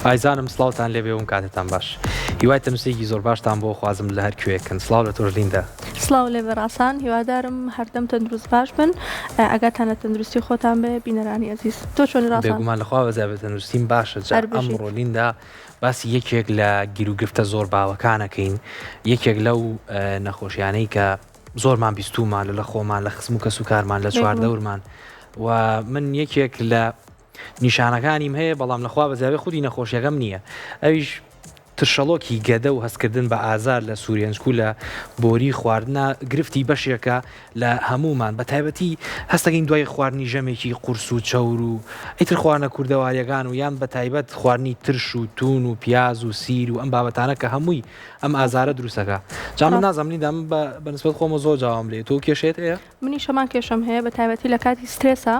ئایزانم سڵاوتان لێبێ وم کاتتان باش هیوای تەندروستیەکی زۆر باشتان بۆ خوازم لە هەر کوێکن سڵاو لە تۆش لیندا. سڵاو لێبێ ڕاسان هیوادارم هەردەم تەندروست باش بن ئاگاتان لە تەندروستی خۆتان بێ بینەرانی ئەزیز تۆ چۆنی ڕاسان؟ بێگومان لەخوا بەزیابێ تەندروستیم باشە جا هەر بژیت. ئەمڕۆ لیندا باسی یەکێک لە گیروگرفتە زۆر باوەکانەکەین یەکێک لەو نەخۆشیانەی کە زۆرمان بیستوومە لە لە خۆمان لە خزم و کەسوکارمان لە بێگومان. چواردەورمان و من یەکێک لە نیشانەکانیم هەیە بەڵام لەخوا بەزیابێ خودی نەخۆشیەکەم نییە ئەویش ترشەڵۆکی گەدە و هەستکردن بە ئازار لە سورێنچک و لە بۆری خواردنە گرفتی بەشێکە لە هەموومان بە تایبەتی هەستەکەین دوای خواردنی ژەمێکی قورس و چەور و ئیتر خواردنە کوردەواریەکان و یان بە تایبەت خواردنی ترش و تون و پیاز و سیر و ئەم بابەتانە کە هەمووی ئەم ئازارە دروستەکە جا من ڕاستە. نازانم لیندا من بە بەنسبەت خۆمەوە زۆر جاوام لێیە تۆ کێشەیەت هەیە؟ منیش هەمان کێشەم هەیە بە تایبەتی لە کاتی سترێسا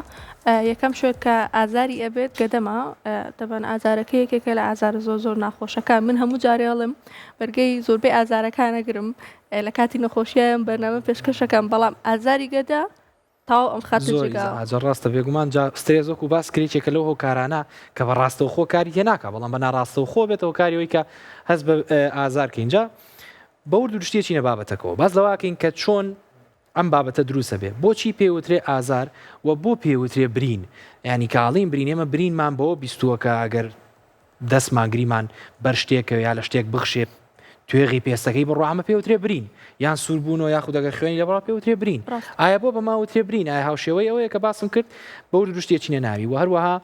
یەکەم شوێن کە ئازاری ئەبێت گەدەمە تەبەن ئازارەکە یەکێکە لە ئازارە زۆر زۆر ناخۆشەکان من هەموو جارێ ئەڵێم بەرگەی زۆربەی ئازارەکان ئەگرم لە کاتی نەخۆشیایم بەرنامە پێشکەشەکەم بەڵام ئازاری گەدە تەواو ئەم خاتە زۆر جێگاوە. ئیزعاجە ڕاستە بێگومان جا سترێس وەکو باس کرد یەکێکە لەو هۆکارانە کە بە ڕاستەوخۆ کاری تێ ناکا بەڵام بە ناڕاستەوخۆ بێتە هۆکاری ئەوەی کە هەست بە ئازار کەین جا بە ورد و درشتی ئەچینە بابەتەکەوە باس لەوە ئەکەین کە چۆن ئەم بابەتە دروست ئەبێ بۆچی پێ وترێ ئازار و بۆ پێ وترێ برین یانی کە ئاڵین برین ئێمە برینمان بەوە بیستووە کە ئەگەر دەستمان گریمان بەر شتێکەوە یا لە شتێک بخشێ توێغی پێستەکەی بڕوا ئەمە پێ وترێ برین یان سووربوونەوە یاخود ئەگەر خوێنی لە بڕا پێ وترێ برین ئایا بۆ بەما وترێ برین ئایا هاوشێوەی ئەوەیە کە باسم کرد بە ورد درشتی ئەچینە ناوی و هەروەها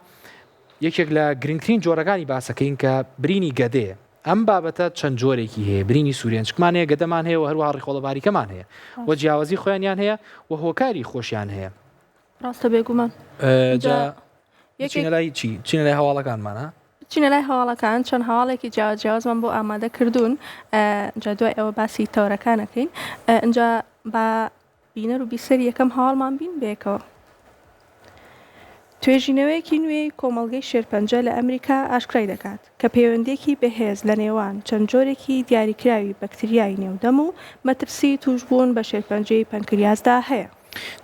یەکێک لە گرنگترین جۆرەکانی باسەکەین کە برینی گەدەیە ئەم بابەتە چەند جۆرێکی هەیە، برینی سورێنچکمان هەیە، گەدەمان هەیە و هەروەها ڕیخۆڵە باریکەمان هەیە و جیاوازی خۆیانیان هەیە و هۆکاری خۆشیان هەیە. ڕاستە بێگومان. جا بچینە لای چی؟ بچینە لای هەواڵەکانمان ها؟ بچینە لای هەواڵەکان، چەند هەواڵێکی جیاواز جیاوازمان بۆ ئامادە کردوون، جا دوای ئەوە باسی تەوەرەکان ئەکەین. ئینجا با بینەر و بیسەری یەکەم هەواڵمان بین بەیەکەوە. توێژینەوەیەکی نوێی کۆمەڵگەی شێرپەنجە لە ئەمریکا ئاشکرای دەکات کە پەیوەندییەکی بەهێز لە نێوان چەند جۆرێکی دیاریکراوی بەکتریای نێو دەم و مەترسی تووشبوون بە شێرپەنجەی پەنکریاسدا هەیە.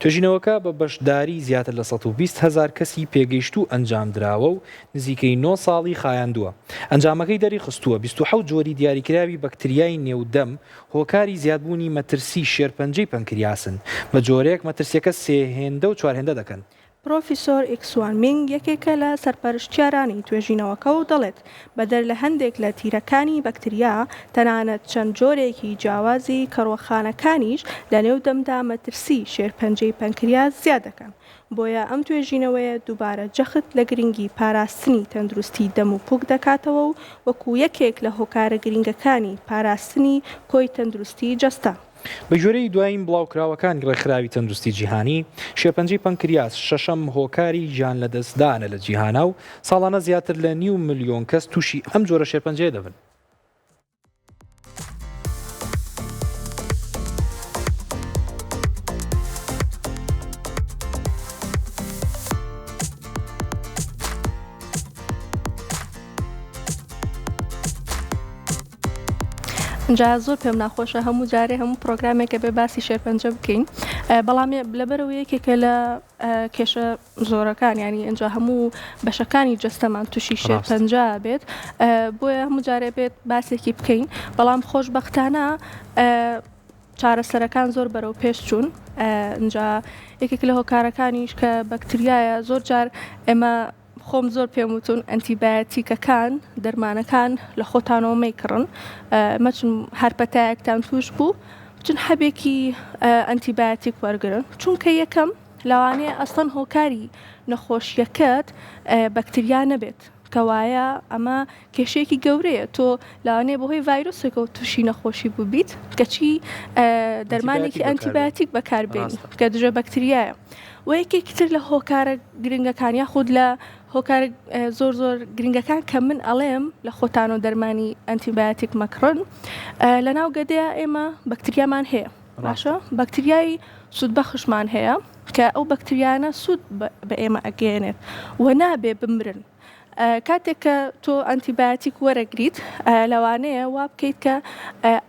توێژینەوەکە بە بەشداری زیاتر لە 120 هەزار کەسی پێگەیشتوو ئەنجامدراوە و نزیکەی نۆ ساڵی خایاندووە. ئەنجامەکەی دەریخستووە 27 جۆری دیاریکراوی بەکتریای نێو دەم هۆکاری زیادبوونی مەترسی شێرپەنجەی پەنکریاسن، بە جۆرێک مەترسییەکە سێ هێندە و چوار هێندە دەکەن. پرۆفیسۆر ئیکسوان مینگ یەکێکە لە سەرپەرشتیارانی توێژینەوەکە و دەڵێت، بەدەر لە هەندێک لە تیرەکانی بەکتریا، تەنانەت چەند جۆرێکی جیاوازی کەڕوەخانەکانیش لەنێو دەمدا مەترسی شێرپەنجەی پەنکریاس زیاد دەکەن. بۆیە ئەم توێژینەوەیە دووبارە جەخت لە گرنگی پاراستنی تەندروستی دەم و پوک دەکاتەوە و وەکو یەکێک لە هۆکارە گرنگەکانی پاراستنی کۆی تەندروستی جەستە. بەگوێرەی دوایین بڵاوکراوەکانی ڕێکخراوی تەندروستی جیهانی، شێرپەنجەی پەنکریاس شەشەم هۆکاری گیانلەدەستدانە لە جیهانا و ساڵانە زیاتر لە نیو ملیۆن کەس تووشی ئەم جۆرە شێرپەنجەیە دەبن. جا زۆر پێم ناخۆشە هەموو جارێ هەموو پرۆگرامێکە بێ باسی شێرپەنجە بکەین بەڵام لەبەرەوە یەکێکە لە کێشە زۆرەکان یانی ئینجا هەموو بەشەکانی جەستەمان تووشی شێرپەنجە بێت بۆیە هەموو جارێ بێت باسێکی بکەین بەڵام خۆشببختانە چارەسەرەکان زۆر بەرەو پێش چوون اینجا یەکێک لە هۆکارەکانیش کە بەکتریایە زۆر جار ئێمە خۆم زۆر پێم وتون ئەنتیبایەتیکەکان دەرمانەکان لە خۆتانەوە مەیکڕن مەچن هەر پەتایەکتان توش بوو بچن حەبێکی ئەنتیبایەتیک وەرگرن چونکە یەکەم لەوانەیە ئەسڵەن هۆکاری نەخۆشیەکەت بەکتریا نەبێت کەوایە ئەمە کێشەیەکی گەورەیە تۆ لەوانەیە بەهۆی ڤایرۆسێکەوە تووشی نەخۆشی بووبیت کەچی دەرمانێکی ئەنتیبایەتیک بەکاربێنی کە دژە بەکتریایە و یەکێکی تر لە هۆکارە گرنگەکان یاخود لە هۆکارە زۆر زۆر گرنگەکان کە من ئەڵێم لە خۆتانەوە دەرمانی ئەنتیبایەتیک مەکڕن لە ناو گەدەیە ئێمە بەکتریامان هەیە باشە بەکتریای سوودبەخشمان هەیە کە ئەو بەکتریانە سوود بە ئێمە ئەگەیەنێت و نابێ بمرن کاتێک کە تۆ ئەنتیبایەتیک وەرەگریت لەوانەیە وا بکەیت کە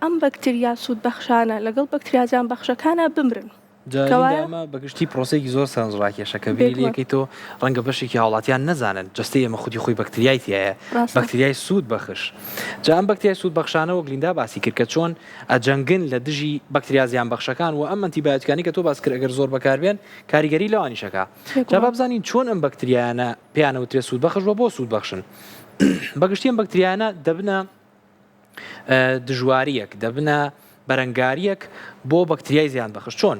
ئەم بەکتریا سوودبەخشانە لەگەڵ بەکتریا زیانبەخشەکانە بمرن. جا لیندا ئەمە بە گشتی پرۆسەیەکی زۆر سەرنجڕاکێشە کە بیری لێکەی تۆ ڕەنگە بەشێکی هاوڵاتیان نەزانن جەستەی ئێمە خودی خۆی بەکتریای تیایە بەکتریای سوود بەخش جا ئەم بەکتریای سوود بەخشانە وەک لیندا باسی کرد کە چۆن ئەجەنگن لە دژی بەکتریا زیان بەخشەکان و ئەم ئەنتیبایۆتیکانی کە تۆ باس کرد ئەگەر زۆر بەکاربێن کاریگەری لەوانیش ئەکا جا با بزانین چۆن ئەم بەکتریایانە پێیان ئەوترێ سوود بەخش و بۆ سوود بەخشن بەگشتی ئەم بەکتریایانە دەبنە دژوارییەک، دەبنە بەرەنگارییەک بۆ بەکتریای زیانبەخش. چۆن؟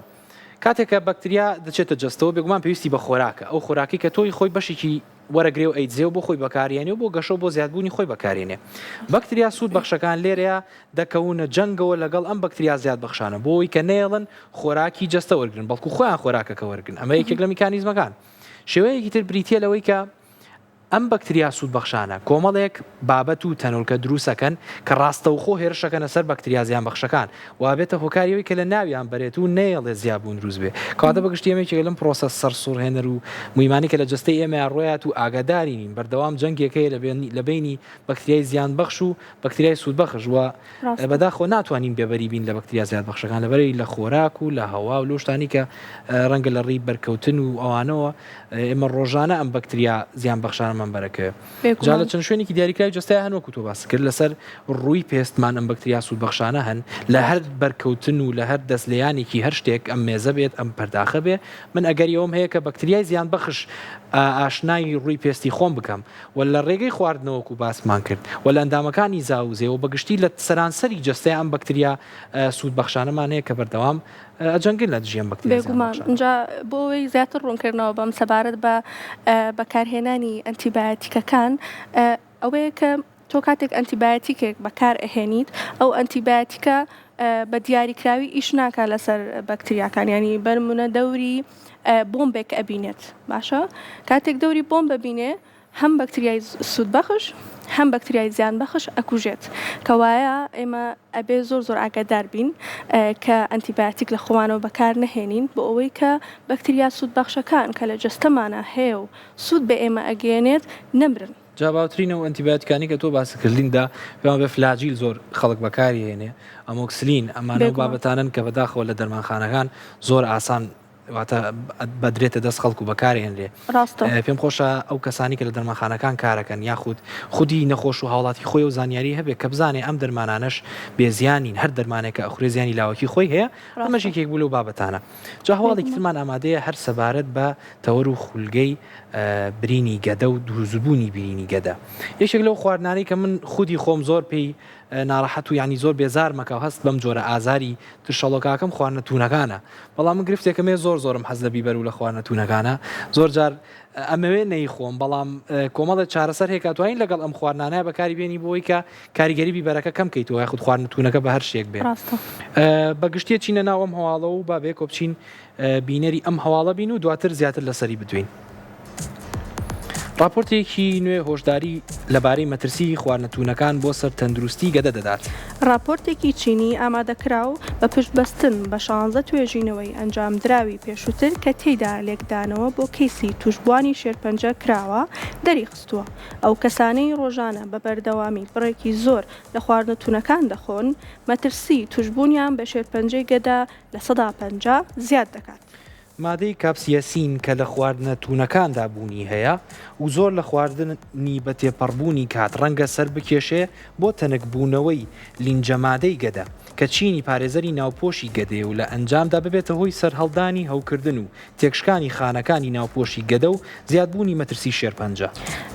کاتێک کە بەکتریا دەچێتە جەستەوە بێگومان پێویستی بە خۆراکە، ئەو خۆراکەی کە تۆی خۆی بەشێکی وەرەگرێ و ئەیدزێ و بۆ خۆی بەکارێنێ و بۆ گەشە و بۆ زیادبوونی خۆی بەکارێنێ. بەکتریا سوود بەخشەکان لێرەیا دەکەونە جەنگەوە لەگەڵ ئەم بەکتریا زیادبەخشانە بۆ ئەوەی کە نەیەڵن خۆراکی جەستە وەرگرن بەڵکو خۆیان خۆراکەکە وەرگرن. ئەمە یەکێک لە میکانیزمەکان. شێوەیەکی تر بریتییە لەوەی کە ئەم بەکتریا سوودبەخشانە کۆمەڵێک بابەت و تەنۆلکە دروستئەکەن کە ڕاستەوخۆ هێرشەکەنە سەر بەکتریا زیانبەخشەکان و ئەبێتە هۆکاری ئەوەی کە لەناویان بەرێت و نەیەڵێت زیابوون دروست بێت. کەواتە بە گشتی ئەمە یەکێکە لەم پرۆسە سەرسوڕهێنەر و موهیمانەی کە لە جەستەی ئێمەیا ڕۆیات و ئاگاداری نین، بەردەوام جەنگێک هەیە لە بەینی بەکتریای زیانبەخش و بەکتریای سوودبەخش و بەداخەوە ناتوانین بێبەری بین لە بەکتریا زیادبەخشەکان لەبەرئەوەی لە خۆراک و لە هەوا و لەو شتانەی کە ڕەنگە لە ڕێی بەرکەوتن و ئەوانەوە ئێمە ڕۆژانە ئەم بەکتریا زیانبەخشانەمان بەرەکەوێ. جا لە چەند شوێنێکی دیاریکراوی جەستەیا هەن وەکو تۆ باست کرد لەسەر ڕووی پێستمان ئەم بەکتریا سوودبەخشانە هەن لە هەر بەرکەوتن و لە هەر دەست لێیانێکی هەر شتێک ئەم مێزە بێت ئەم پەرداخە بێ من ئەگەری ئەوەم هەیە کە بەکتریای زیانبەخش ئاشنای ڕووی پێستی خۆم بکەم و لە ڕێگەی خواردنەوە وەکو باسمان کرد و لە ئەندامەکانی زاوزێ و بە گشتی لە سەرانسەری جەستەیا ئەم بەکتریا سوودبەخشانەمان هەیە کە بەردەوام ئەجەنگن لە دژی ئەم بەکتریا بێگومان زیانبەخشانە. ئینجا بۆ ئەوەی زیاتر ڕوونکردنەوە بەم سەبارەت بە بەکارهێنانی ئەنتیبایەتیکەکان ئەوەیە کە تۆ کاتێک ئەنتیبایەتیکێک بەکار ئەهێنیت ئەو ئەنتیبایەتیکە بە دیاریکراوی ئیش ناکا لەسەر بەکتریاکان یانی بەرمونە دەوری بۆمبێک ئەبینێت باشە کاتێک دەوری بۆمب ئەبینێ هەم بەکتریای سوودبەخش هەم بەکتریای زیانبەخش ئەکوژێت کەوایە ئێمە ئەبێ زۆر زۆر ئاگادار بین کە ئەنتیبایەتیک لە خۆمانەوە بەکار نەهێنین بۆ ئەوەی کە بەکتریا سوودبەخشەکان کە لە جەستەمانا هەیە و سوود بە ئێمە ئەگەیەنێت نەمرن. جا باوترین ئەو ئەنتیبایۆتیکانەی کە تۆ باست کرد لیندا، پێمان بێ فلاجیل زۆر خەڵک بەکاری هێنێ، ئەمۆکسلین، ئەمانە ئەو بێگومان. بابەتانەن کە بەداخەوە لە دەرمانخانەکان زۆر ئاسان واتە بەدرێتە دەست خەڵک و بەکارێنرێ. ڕاستە. پێم خۆشە ئەو کەسانی کە لە دەرمانخانەکان کارەکەن یاخود خودی نەخۆش و هاوڵاتی خۆی ئەو زانیاریەی هەبێ کە بزانێ ئەم دەرمانانەش بێ زیان نین، هەر دەرمانێک کە ئەخورێ زیانی لاوەکی خۆی هەیە، ئەمەش ڕاستە. یەکێک بوو لەو بابەتانە. جا هەواڵێکی بێگومان. ترمان ئامادەیە هەر سەبارەت بە تەوەر و خولگەی برینی گەدە و دروستبوونی برینی گەدە یەکێک لەو خواردنانەی کە من خودی خۆم زۆر پێی ناڕەحەت و یانی زۆر بێزارمەکە و هەست بەم جۆرە ئازاری ترشەڵۆکاکەم خواردنە توونەکانە بەڵام من گرفتێکم هەیە زۆر زۆرم حەز لە بیبەر و لە خواردنە توونەکانە زۆر جار ئەمەوێ نەیخۆم بەڵام کۆمەڵێک چارەسەر هەیە کە توانین لەگەڵ ئەم خواردنانە بەکاری بێنی بۆی کە کاریگەری بیبەرەکە کەم کەیتەوە یاخود خواردنە توونەکە بە هەر شێک بێ ڕاستە. بە گشتیە چینە ناو ئەم هەواڵە و با بەیەکەوە بچین بینەری ئەم هەواڵە بین و دواتر زیاتر لەسەری بدوێین. ڕاپۆرتێکی نوێ هۆشداری لەبارەی مەترسیی خواردنە توونەکان بۆ سەر تەندروستی گەدە دەدات. ڕاپۆرتێکی چینی ئامادەکراو بە پشتبەستن بە شانزە توێژینەوەی ئەنجامدراوی پێشووتر کە تێیدا لێکدانەوە بۆ کەیسی تووشبووانی شێرپەنجە کراوە، دەریخستووە ئەو کەسانەی ڕۆژانە بە بەردەوامی بڕێکی زۆر لە خواردنە توونەکان دەخۆن، مەترسیی تووشبوونیان بە شێرپەنجەی گەدە 50% زیاد دەکات. مادەی کاپسیەسین کە لە خواردنە توونەکاندا بوونی هەیە و زۆر لە خواردنی بە تێپەڕبوونی کات ڕەنگە سەربکێشێ بۆ تەنکبوونەوەی لینجەمادەی گەدە کە چینی پارێزەری ناوپۆشی گەدەیە و لە ئەنجامدا ببێتە هۆی سەرهەڵدانی هەوکردن و تێکشکانی خانەکانی ناوپۆشی گەدە و زیادبوونی مەترسی شێرپەنجە.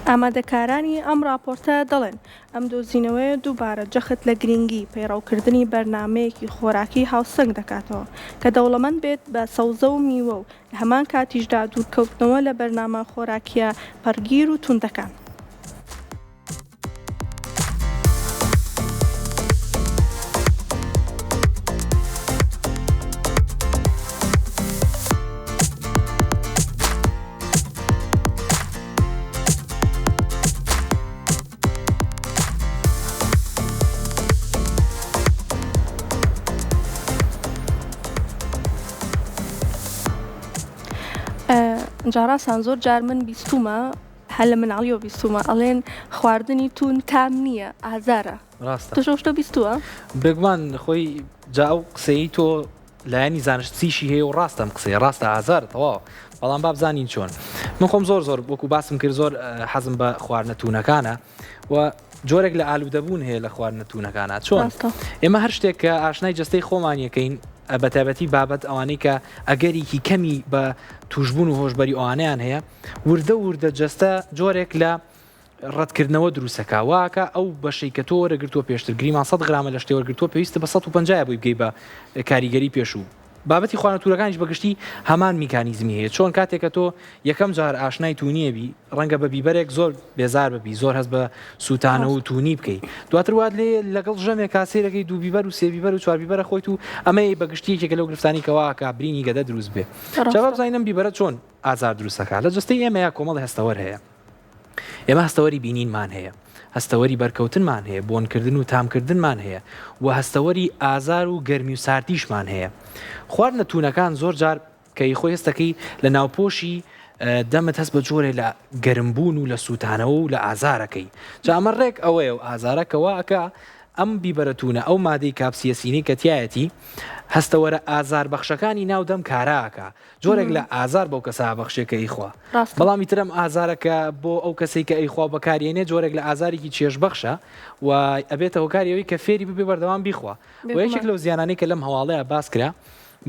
ئامادەکارانی ئەم ڕاپۆرتە دەڵێن، ئەم دۆزینەوەیە دووبارە جەخت لە گرنگی پەیڕەوکردنی بەرنامەیەکی خۆراکی هاوسەنگ دەکاتەوە کە دەوڵەمەند بێت بە سەوزە و میوە و لە هەمان کاتیشدا دوورکەوتنەوە لە بەرنامە خۆراکییە پەڕگیر و توندەکان. جا ڕاستان زۆر جار من بیستومە هەر لە مناڵیەوە بیستومە ئەڵێن خواردنی تون تام نییە ئازارە ڕاستە تۆش ئەو شتە بیستووە؟ بێگومان خۆی جا ئەو قسەی تۆ. لایەنی زانستیشی هەیە و ڕاستە ئەم قسەیە ڕاستە ئازارە تەواوە بەڵام با بزانین چۆن من خۆم زۆر زۆر وەکو باسم کرد زۆر حەزم بە خواردنە تونەکانە و جۆرێک لە ئالوودەبوون هەیە لە خواردنە تونەکانە چۆن ئێمە هەر شتێک کە ئاشنای جستەی خۆمان یەکەین بە تایبەتی بابەت ئەوانەی کە ئەگەرێکی کەمی بە توشببوون و هۆشبەری ئەوانیان هەیە وردە وردە جەستە جۆرێک لە ڕەتکردنەوە دروستەکا واکا ئەو بەشەی کە تۆ وەرەگرتووە پێشتر گریمان سەد غرامە لە شتێ وەرگرتووە پێویستە بە 150 بۆی بگەی بە کاریگەری پێشوو. بابەتی خواردنە توورەکانیش بە گشتی هەمان میکانیزمی هەیە چۆن کاتێک کە تۆ یەکەم جار ئاشنای توونیە بی ڕەنگە بە بیبەرێک زۆر بێزار ببی زۆر هەست بە سووتانەوە و توونی بکەی دواتر وات لێ لەگەڵ ژەمێکا سەیرەکەی دوو بیبەر و سێ بیبەر و چوار بیبەرە خۆیت و ئەمەی بە گشتی یەکێکە لەو گرفتانەی کە وا ئەکا برینی گەدە دروست بێ جا با ڕاستە. بزانین ئەم بیبەرە چۆن ئازار دروست ئەکا لە جەستەی ئێمەیا کۆمەڵی هەستەوەر هەیە. ئێمە هەستەوەری بینینمان هەیە، هەستەوەری بەرکەوتنمان هەیە، بۆنکردن و تامکردنمان هەیە و هەستەوەری ئازار و گەرمی و ساردیشمان هەیە. خواردنە توونەکان زۆر جار کە ی خۆی هەستەکەی لە ناوپۆشی دەمت هەست بە جۆرێ لە گەرمبوون و لە سووتانەوە و لە ئازارەکەی. جا ئەمە ڕێک ئەوەیە و ئازارە کە وا ئەکا ئەم بیبەرە توونە ئەو مادەی کاپسیەسینەی کە تیایەتی هەستەوەرە ئازاربەخشەکانی ناو دەم کارا ئەکا. جۆرێک لە ئازار بەو کەسە ئەبەخشێ کە ئەیخوا ڕاستە. بەڵام ئیتر ئەم ئازارە کە بۆ ئەو کەسەی کە ئەیخوا و بەکاری ئەینێ جۆرێک لە ئازارێکی چێژبەخشە و ئەبێتە هۆکاری ئەوەی کە فێری ببێ بەردەوام بیخوا و یەکێک بێگومان. لەو زیانانەی کە لەم هەواڵەیا باس کرا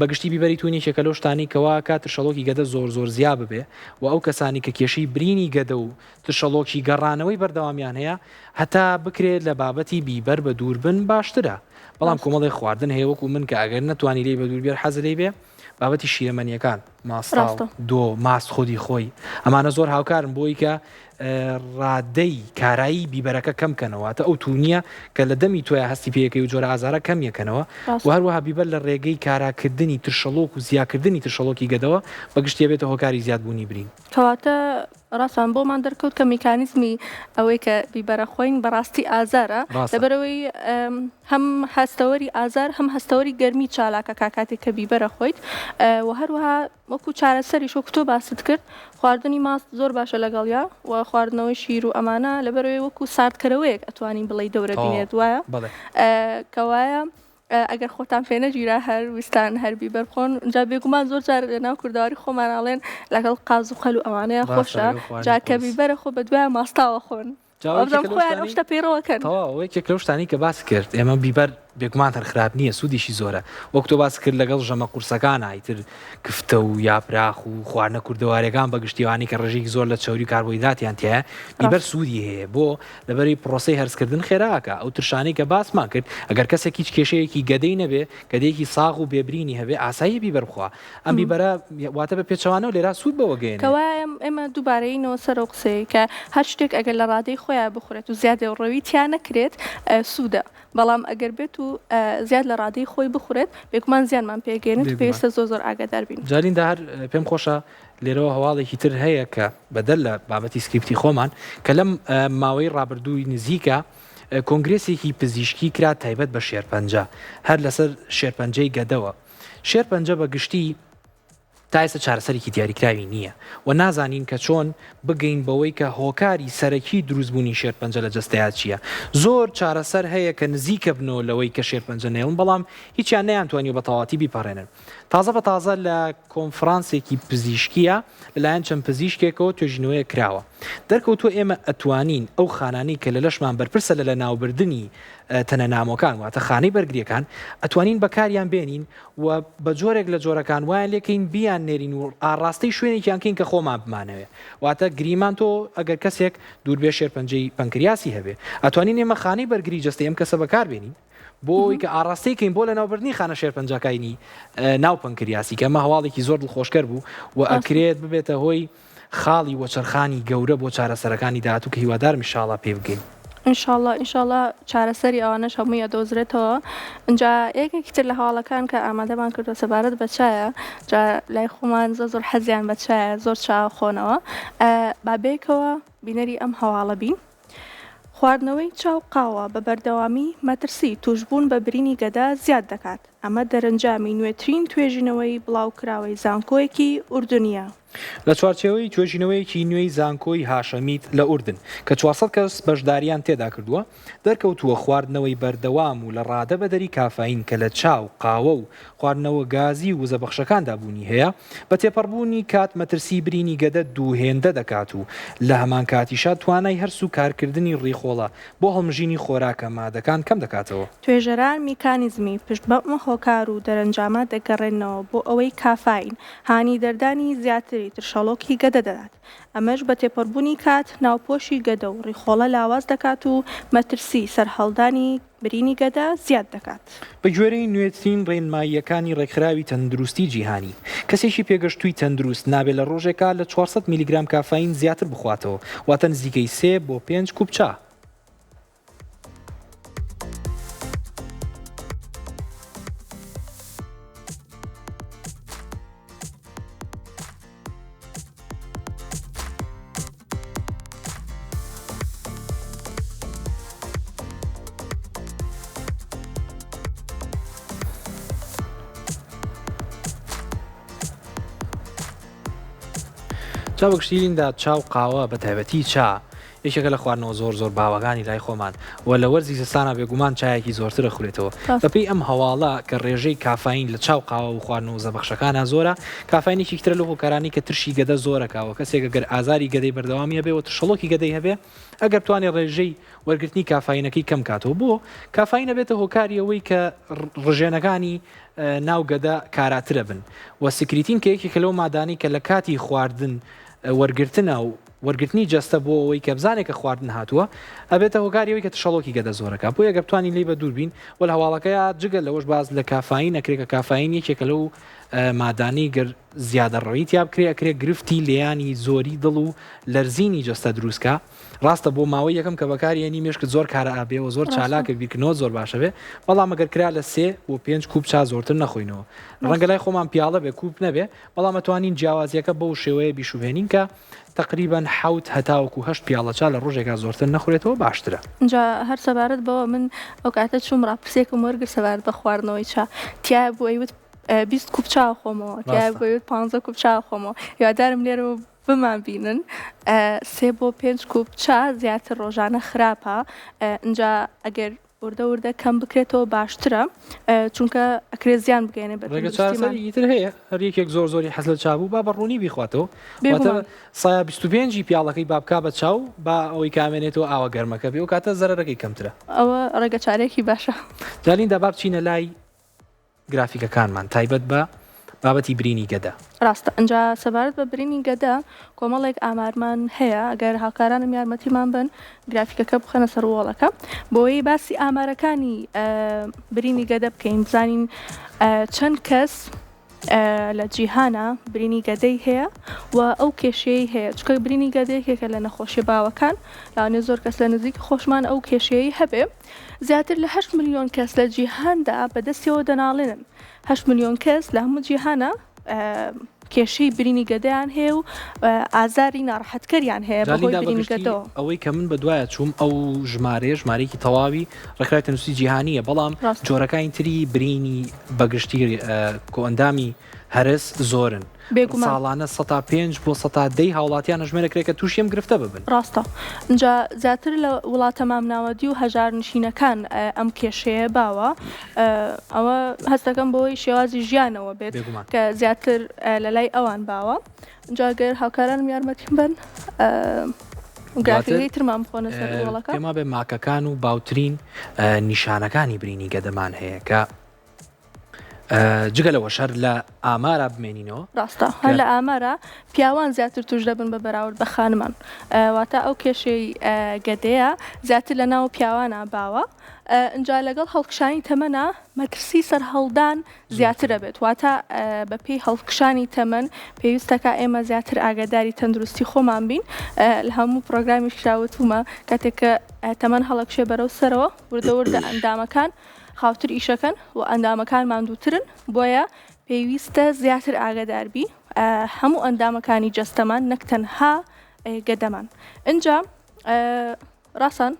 بە گشتی بیبەری توون یەکێکە لەو شتانەی کە وا ئەکا ترشەڵۆکی گەدە زۆر زۆر زیا ببێ و ئەو کەسانەی کە کێشەی برینی گەدە و ترشەڵۆکی گەڕانەوەی بەردەوامیان هەیە هەتا بکرێ لە بابەتی بیبەر بە دوور بن باشترە بەڵام ڕاستە. کۆمەڵێک خواردن هەیە وەکوو من کە ئەگەر نەتوانی لێی بە دوور بی هەر حەزت لێی بێ بابەتی شیرەمەنیەکان، ماستاو، ڕاستە. دۆ، ماست خودی خۆی، ئەمانە زۆر هاوکارن بۆ ئەوەی کە ڕادەی کارایی بیبەرەکە کەم کەنەوە، واتە ئەو توونییە کە لە دەمی تۆیا هەستی پێ ئەکەی و جۆرە ئازارە کەم یەکەنەوە و ڕاستە. هەروەها بیبەر لە ڕێگەی کاراکردنی ترشەڵۆک و زیاکردنی ترشەڵۆکی گەدەوە بە گشتی ئەبێتە هۆکاری زیادبوونی برین. کەواتە ڕاستە بۆمان دەرکەوت کە میکانیزمی ئەوەی کە بیبەرە خۆین بەڕاستی ئازارە ڕاستە. لەبەرئەوەی هەم هەستەوەری ئازار هەم هەستەوەری گەرمی چالاکەکا کاتێک کە بیبەرە خۆیت و هەروەها وەکو چارەسەریش وەکو تۆ باست کرد خواردنی ماست زۆر باشە لەگەڵیا و خواردنەوەی شیر و ئەمانە لەبەرئەوەی وەکو ساردکەرەوەیەک ئەتوانین بڵێی دەورە تەواو بینێت وایە بەڵێ. کەوایە ئەگەر خۆتان پێ نەگیرا هەر ویستان هەر بیبەر بخۆن جا بێگومان زۆر جار لەناو کوردەواری خۆمان ئەڵێن لەگەڵ قاز و قەل و ئەوانەیە ڕاستە خۆشە لەگەڵ خواردنی جا کە قورس. بیبەرە خۆ بە دوای ماستاوە خۆن جا ئەوە وابزانم یەکێکە لەو خۆیان ئەو شتانەی شتە پەیڕەوەکەن. تەواو ئەوە یەکێک لەو شتانەی کە باست کرد ئێمە بیبەر بێگومان هەر خراپ نییە سوودیشی زۆرە وەک تۆ باست کرد لەگەڵ ژەمە قورسەکانا ئیتر کفتە و یاپراخ و خواردنە کوردەواریەکان بە گشتی ئەوانەی کە ڕێژەیەکی زۆر لە چەوری و کاربۆهیدراتیان تیایە بیبەر ڕاستە. سوودی هەیە بۆ لەبەری پرۆسەی هەرسکردن خێرا ئەکا ئەو ترشانەی کە باسمان کرد ئەگەر کەسێک هیچ کێشەیەکی گەدەی نەبێ گەدەیەکی ساغ و بێ برینی هەبێ ئاساییە بیبەر بخوا ئەم بیبەرە واتە بە پێچەوانەوە لێرا سوود بەوە گەیەنێ. کەوایە ئێمە دووبارەیینەوە سەر ئەو قسەیەی کە هەر شتێک ئەگەر لە ڕادەی خۆیا بخورێت و زیادەڕەوی تیا نەکرێت سوودە بەڵام ئەگەر بێت و زیاد لە ڕادەی خۆی بخورێت بێگومان زیانمان پێگەیەنێت و بێگومان. پێویستە زۆر زۆر ئاگادار بین. جا لیندا هەر پێم خۆشە لێرەوە هەواڵێکی تر هەیە کە بەدەر لە بابەتی سکریپتی خۆمان کە لەم ماوەی ڕابردووی نزیکە کۆنگرێسێکی پزیشکی کرا تایبەت بە شێرپەنجە هەر لەسەر شێرپەنجەی گەدەوە شێرپەنجە بە گشتی تا ئێستا چارەسەرێکی دیاریکراوی نییە و نازانین کە چۆن بگەین بەوەی کە هۆکاری سەرەکی دروستبوونی شێرپەنجە لە جەستەیا چییە. زۆر چارەسەر هەیە کە نزیکەبنەوە لەوەی کە شێرپەنجە نەیڵن بەڵام هیچیان نەیانتوانیوە بە تەواوەتی بیپەڕێنن. تازە بە تازە لە کۆنفرانسێکی پزیشکییە لەلایەن چەند پزیشکێکەوە توێژینەوەیەک کراوە دەرکەوتووە ئێمە ئەتوانین ئەو خانانەی کە لە لەشمان بەرپرسە لە لەناوبردنی تەنە نامۆکان واتە خانەی بەرگرییەکان ئەتوانین بەکاریان بێنین و بە جۆرێک لە جۆرەکان وایان لێکەین بیان نێرین و ئاڕاستەی شوێنێکیان کەین کە خۆمان بمانەوێ واتە گریمان تۆ ئەگەر کەسێک دووربێ شێرپەنجەی پەنکریاسی هەبێ ئەتوانین ئێمە خانەی بەرگری جەستەی ئەم کەسە بەکاربێنین بۆ ئەوەی کە ئاڕاستەی کەین بۆ لەناوبردنی خانە شێرپەنجەکانی ناو پەنکریاسی کە ئەمە هەواڵێکی زۆر دڵخۆشکەر بوو و ئەکرێت ببێتە هۆی خاڵی وەچەرخانی گەورە بۆ چارەسەرەکانی داهاتوو کە هیوادارم ان شاءاللە پێی بگەین. ان شاءاللە ان شاءاللە چارەسەری ئەوانەش هەمووی ئەدۆزرێتەوە ئینجا یەکێکی تر لە هەواڵەکان کە ئامادەمان کردووە سەبارەت بە چایە جا لای خۆمان زۆر زۆر حەزیان بە چایە زۆر چا خۆنەوە با بەیەکەوە بینەری ئەم هەواڵە بین. خواردنەوەی چا و قاوە بە بەردەوامی مەترسی تووشبوون بە برینی گەدە زیاد دەکات، ئەمە دەرەنجامی نوێترین توێژینەوەی بڵاوکراوەی زانکۆیەکی ئوردنییە. لە چوارچێوەی توێژینەوەیەکی نوێی زانکۆی هاشەمیت لە ئوردن کە 400 کەس بەشداریان تێدا کردووە، دەرکەوتووە خواردنەوەی بەردەوام و لە ڕادە بەدەری کافاین کە لە چا و قاوە و خواردنەوە گازی و وزەبەخشەکاندا بوونی هەیە، بە تێپەڕبوونی کات مەترسی برینی گەدە دوو هێندە دەکات و لە هەمانکاتیشا توانای هەرس و کارکردنی ڕیخۆڵە بۆ هەڵمژینی خۆراکە مادەکان کەم دەکاتەوە. توێژەران میکانیزمی پشت بەم هۆکار و دەرەنجامە دەگەڕێننەوە بۆ ئەوەی کافاین هانی دەردانی زیاتری ترشەڵۆکی گەدە دەدات، ئەمەش بە تێپەڕبوونی کات ناوپۆشی گەدە و ڕیخۆڵە لاواز دەکات و مەترسی سەرهەڵدانی برینی گەدە زیاد دەکات. بەگوێرەی نوێترین ڕێنماییەکانی ڕێکخراوی تەندروستی جیهانی، کەسێکی پێگەشتووی تەندروست نابێت لە ڕۆژێکا لە 400 میلیگرام کافاین زیاتر بخواتەوە، واتە نزیکەی سێ بۆ پێنج کوپ چا. جا بەگشتی لیندا چا و قاوە بە تایبەتی چا یەکێکە لە خواردنەوە زۆر زۆر باوەکانی لای خۆمان و لە وەرزی زستانا بێگومان چایەکی زۆرتر ئەخورێتەوە. بەپێی ئەم هەواڵە کە ڕێژەی کافاین لە چا و قاوە و خواردنەوە وزەبەخشەکانا زۆرە، کافاین یەکێکی ترە لەو هۆکارانەی کە ترشی گەدە زۆرەکا و کەسێک ئەگەر ئازاری گەدەی بەردەوامی هەبێ و ترشەڵۆکی گەدەی هەبێ ئەگەر بتوانێ ڕێژەی وەرگرتنی کافاینەکەی کەم کاتەوە بۆ کافاین ئەبێتە هۆکاری ئەوەی کە ڕژێنەکانی ناو گەدە کاراترە بن و secretin کە یەکێکە لەو مادانەی کە لە کاتی خواردن وەرگرتنە و وەرگرتنی جەستە بۆ ئەوەی کە بزانێت کە خواردن هاتووە ئەبێتە هۆکاری ئەوەی کە ترشەڵۆکی گەدە زۆرەکە بۆیە گەر بتوانین لێی بە دوور بین وە لە هەواڵەکەیا جگە لەوەش باس لە کافاین ئەکرێ کە کافاین یەکێکە لەو مادانەی گەر زیادەڕەوی تیا بکرێ ئەکرێ گرفتی لێیانی زۆری دڵ و لەرزینی جەستە دروست کا ڕاستە بۆ ماوەی یەکەم کە بەکاری ئەنی مێشکت زۆر کارا ئەبێ و زۆر چالاکە بیرکردنەوەت زۆر باشە بێ بەڵام ئەگەر کرا لە سێ بۆ پێنج کوپ چا زۆرتر نەخۆینەوە ڕەنگە لای خۆمان پیاڵە بێ کوپ نەبێ بەڵام ئەتوانین جیاوازیەکە بەو شێوەیە بیشوبهێنین کە تەقریبەن حەوت هەتاوەکو هەشت پیاڵە چا لە ڕۆژێکا زۆرتر نەخورێتەوە باشترە. جا هەر سەبارەت بەوە من ئەو کاتە چووم ڕاپرسیەکم وەرگرت سەبارەت بە خواردنەوەی چا تیایا بوو ئەیوت 20 کوپ چا خۆمەوە تیایا بوو ئەیوت 15 کوپ چا خۆمەوە هیوادارم لێرەوە بمان بینن سێ بۆ پێنج کوپ چا زیاتر ڕۆژانە خراپە ئینجا ئەگەر وردە وردە کەم بکرێتەوە باشترە چونکە ئەکرێ زیان بگەێنێ بە ڕێگە چارەسەری تر هەیە هەر یەکێک زۆر زۆری حەز لە چا بوو با بە ڕوونی بیخواتەوە واتە سایا 25 پیاڵەکەی با بکا بە چاو با ئەوەی کامێنێتەوە ئاوە گەرمەکە بێ و کاتە زەرەرەکەی کەمترە ئەوە ڕێگە چارێکی باشە جالیندا با بچینە لای گرافیکەکانمان تایبەت بە بابەتی برینی گەدە. ڕاستە ئنجا سەبارەت بە برینی گەدە کۆمەڵێک ئامارمان هەیە ئەگەر هاوکارانم یارمەتیمان بن گرافیکەکە بخەنە سەر وۆڵەکە بۆی باسی ئامارەکانی برینی گەدە بکەین بزانین چەند کەس لە جیهانا برینی گەدەی هەیە و ئەو کێشەیەی هەیە چونکە برینی گەدە یەکێکە لە نەخۆشیە باوەکان لەوانەیە زۆر کەس لە نزیک خۆشمان ئەو کێشەیەی هەبێ زیاتر لە هەشت ملیۆن کەس لە جیهاندا بەدەستیەوە دەناڵێنن هەشت ملیۆن کەس لە هەموو جیهانە کێشەی برینی گەدەیان هەیە و ئازاری ناڕەحەتکەریان هەیە بەهۆی برینی گەدەوە. ئەوەی کە من بەدوایە چووم ئەو ژمارەیە ژمارەیەکی تەواوی ڕێکخراوی تەندروستی جیهانییە، بەڵام جۆرەکانی تری برینی بەگشتی کۆئەندامی هەرس زۆرن. بێگومان. ساڵانە سەتا پێنج بۆ سەتا دەی هاوڵاتیان ئەژمێرەکرێ کە تووشی ئەم گرفتە ببن. ڕاستە. ئینجا زیاتر لە وڵاتە مامناوەدی و هەژارنشینەکان ئەم کێشەیە باوە. ئەوە هەست دەکەم بەهۆی شێوازی ژیانەوە بێت بێگومان. کە زیاتر لە لای ئەوان باوە. ئینجا گەر هاوکارانم یارمەتیم بەن دواتر گرافیکەکەی ترمان بخۆنە سەر وۆڵەکە. پێم وابێ ماکەکان و باوترین نیشانەکانی برینی گەدەمان هەیە کە جگە لەوەش هەر لە ئامارا بمێنینەوە. ڕاستە هەر لە ئامارا پیاوان زیاتر توش دەبن بە بەراورد بە خانمان واتە ئەو کێشەی گەدەیە زیاتر لە ناو پیاوانە باوە ئینجا لەگەڵ هەڵکشانی تەمەنا مەترسی سەرهەڵدان زیاترە بێت واتە بە پێی هەڵکشانی تەمەن پێویستەکە ئێمە زیاتر ئاگاداری تەندروستی خۆمان بین لە هەموو پرۆگرامیشدا وتومە کاتێک کە تەمەن هەڵەکشێ بەرەو سەرەوە وردە وردە ئەندامەکان خاوتر ئیشەکەن و ئەندامەکان ماندووترن بۆیە پێویستە زیاتر ئاگادار بی هەموو ئەندامەکانی جەستەمان نەک تەنها گەدەمان ئینجا ڕاسان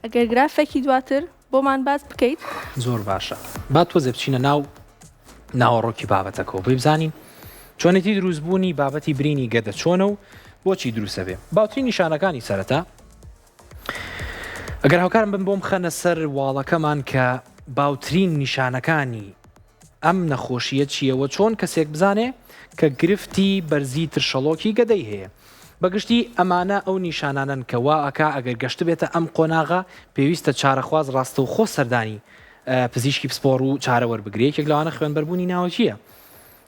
ئەگەر گرافێکی دواتر بۆمان باس بکەیت. زۆر باشە با تۆزێ بچینە ناو ناوەڕۆکی بابەتەکەوە بۆی بزانین. چۆنێتی دروستبوونی بابەتی برینی گەدە چۆنە و بۆچی دروستەبێ؟ باوترین نیشانەکانی سەرەتا ئەگەر هاوکارم بن بۆم خەنە سەر واڵەکەمان کە باوترین نیشانەکانی ئەم نەخۆشییە چییە و چۆن کەسێک بزانێ کە گرفتی بەرزی ترشەڵۆکی گەدەی هەیە؟ بەگشتی ئەمانە ئەو نیشانانەن کە وا ئەکا ئەگەر گەشتبێتە ئەم قۆناغە پێویستە چارەخواز ڕاستەوخۆ سەردانی پزیشکی پسپۆڕ و چارە وەربگرێ، یەکێک لەوانە خوێنبەربوونی ناوەکییە.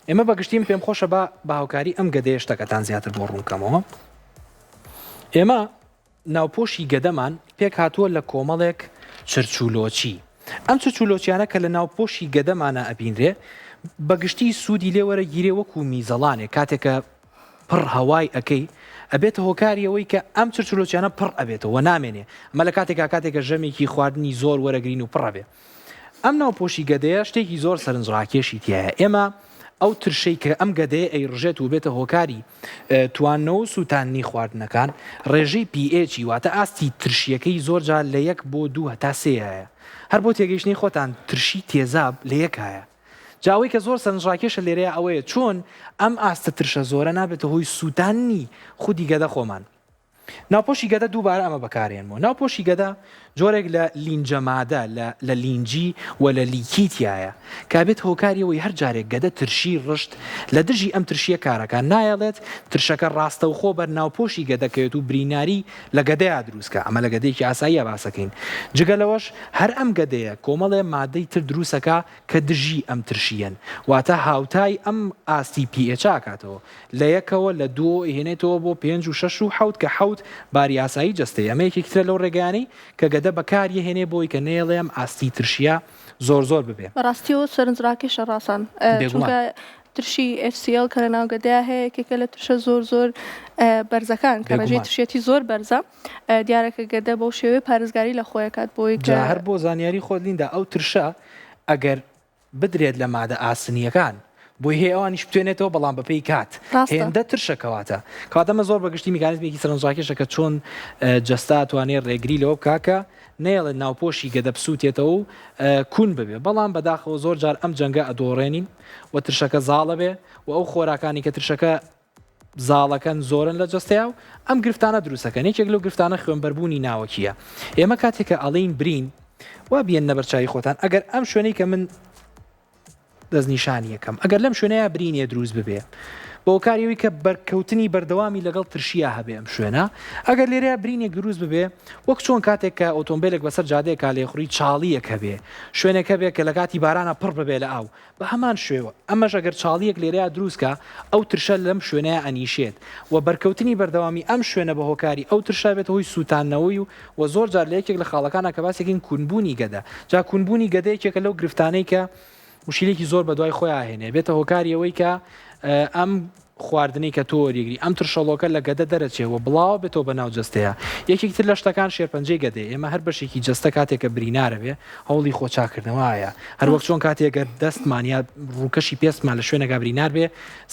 ئێمە بەگشتی من پێم خۆشە با بە هاوکاری ئەم گەدەیە شتەکەتان زیاتر بۆ ڕوون کەمەوە. ئێمە ناوپۆشی گەدەمان پێکهاتووە لە کۆمەڵێک چرچولۆچی. ئەم چرچولۆچیانە کە لە ناوپۆشی گەدەمانا ئەبینرێ بە گشتی سوودی لێ وەرەگیرێ وەکوو میزەڵانێک کاتێک کە پڕ هەوای ئەکەی ئەبێتە هۆکاری ئەوەی کە ئەم چرچولۆچیانە پڕ ئەبێتەوە نامێنێ ئەمە لە کاتێکا کاتێک کە ژەمێکی خواردنی زۆر وەرەگرین و پڕ ئەبێ. ئەم ناوپۆشی گەدەیە شتێکی زۆر سەرنجڕاکێشی تیایە، ئێمە ئەو ترشەی کە ئەم گەدەیە ئەیڕژێت و بێتە هۆکاری تواندنەوە و سووتاندنی خواردنەکان، ڕێژەی pH ی واتە ئاستی ترشییەکەی زۆرجار لە یەک بۆ دوو هەتا سێیە. هەر بۆ تێگەیشتنی خۆتان ترشی تێزاب لە یەکایە. جا ئەوەی کە زۆر سەرنجڕاکێشە لێرەیا ئەوەیە چۆن ئەم ئاستە ترشە زۆرە نابێتە هۆی سووتاندنی خودی گەدە خۆمان. ناوپۆشی گەدە دووبارە ئەمە بەکارهێنمەوە ناوپۆشی گەدە جۆرێک لە لینجە مادە لە لە لینجی و لە لیکی تیایە کە ئەبێت هۆکاری ئەوەی هەر جارێک گەدە ترشی ڕشت لە دژی ئەم ترشیە کارەکا نایەڵێت ترشەکە ڕاستەوخۆ بەر ناوپۆشی گەدە کەوێت و بریناری لە گەدەیا دروست کا ئەمە لە گەدەیەکی ئاساییە باسەکەین جگە لەوەش هەر ئەم گەدەیە کۆمەڵێ مادەی تر دروسەکا کە دژی ئەم ترشیەن واتە هاوتای ئەم ئاستی pH ئەکاتەوە لە یەکەوە لە دووەوە ئەیهێنێتەوە بۆ پێنج و شەش و حەوت کە حەوت باری ئاسایی جەستەیە ئەمە یەکێکی ترە لەو ڕێگایانەی کە گەدە بەکاریەهێنێ بۆی کە نەیەڵێ ئەم ئاستی ترشیە زۆر زۆر ببێ. بەڕاستیەوە سەرنجڕاکێشە ڕاسان بێگومان. چونکە ترشی HCL کە لەناو گەدەیا هەیە یەکێکە لە ترشە زۆر زۆر بەرزەکان کە ڕێژەی بێگومان. ترشێتی زۆر بەرزە دیارە کە گەدە بەو شێوەیە پارێزگاری لە خۆی ئەکات بۆی کە. جا هەر بۆ زانیاری خۆت لیندا ئەو ترشە ئەگەر بدرێت لە مادە ئاسنییەکان بۆی هەیە ئەوانیش بتوێنێتەوە بەڵام بەپێی کات ڕاستە. هێندە ترشە کەواتە کەواتە ئەمە زۆر بەگشتی میکانیزمێکی سەرنجڕاکێشە کە چۆن جەستە ئەتوانێت ڕێگری لەوە بکا کە نەیەڵێت ناوپۆشی گەدە بسووتێتەوە و کون ببێ بەڵام بەداخەوە زۆر جار ئەم جەنگە ئەدۆڕێنین و ترشەکە زاڵەبێ و ئەو خۆراکانی کە ترشەکە زاڵەکەن زۆرن لە جەستەیا و ئەم گرفتانە دروستەکەن یەکێک لەو گرفتانە خوێنبەربوونی ناوەکییە ئێمە کاتێک کە ئەڵێین برین وا بیێننە بەرچاوی خۆتان ئەگەر ئەم شوێنەی کە من دەستنیشانی یەکەم ئەگەر لەم شوێنەیە برینێ دروست ببێ بۆکاری ئەوی کە بەرکەوتنی بەردەوامی لەگەڵ ترشیا هەبێ ئەم شوێنە ئەگەر لێرەیە برینێک دروست ببێ وەک چۆن کاتێک کە ئۆتۆمبیلێک بەسەر جادەیەکا لێخوڕی چاڵیەک هەبێ شوێنێک هەبێ کە لە کاتی بارانە پڕ ببێ لە ئاو بە هەمان شێوە ئەمەش ئەگەر چاڵییەک لێرەیا دروست کا ئەو ترشە لەم شوێنەیا ئەنیشێت و بەرکەوتنی بەردەوامی ئەم شوێنە بە هۆکاری ئەو ترشە ئەبێتە هۆی سووتاندنەوەی و وە زۆر جار لە یەکێک لە خاڵەکانا کە باسی ئەکەین کونبوونی گەدە جا کونبوونی گەدە یەکێکە لەو گرفتانەی کە موشکیلێکی زۆر بەدوای خۆیا ئەهێنێ بێتە هۆکاری ئەوەی کە ئەم خواردنەی کە تۆ وەریگری ئەم ترشەڵۆکە لە گەدە دەرەچێ و بڵاوە بێتەوە بە ناو جەستەیا. یەکێکی تر لە شتەکان شێرپەنجەی گەدەیە. ئێمە هەر بەشێکی جەستە کاتێک کە برینارە بێ هەوڵی خۆ چاککردنەوەیە. هەر وەک چۆن کاتێک گەر دەستمان یا ڕووکەشی پێستمان لە شوێنێکا برینار بێ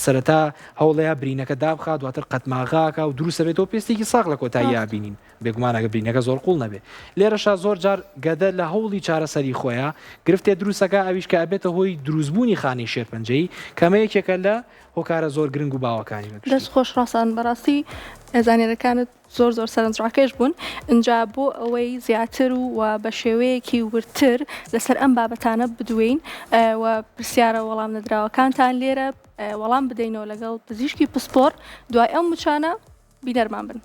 سەرەتا هەوڵەیە برینەکە دابخا دواتر قەتماغاکا و دروستە بێتەوە پێستێکی ساغ لە کۆتاییا بینین. بێگومان ئەگەر برینەکە زۆر قوڵ نەبێ. لێرەشا زۆر جار گەدە لە هەوڵی چارەسەری خۆیا گرفتێ دروستەکا ئەویش کە ئەبێتە هۆی دروستبوونی خانەی شێرپەنجەیی کە ئەمە یەکێکە لە هۆکارە زۆر گرنگ و باوەکانی بە گشتی. دەست خۆش ڕاسان بەڕاستی زانیاریەکانت زۆر زۆر سەرنجڕاکێش بوون ئینجا بۆ ئەوەی زیاتر و و بە شێوەیەکی وردتر لەسەر ئەم بابەتانە بدوێین و پرسیارە وەڵام نەدراوەکانتان لێرە وەڵام بدەینەوە لەگەڵ پزیشکی پسپۆڕ دوای ئەم وچانە بینەرمان بن.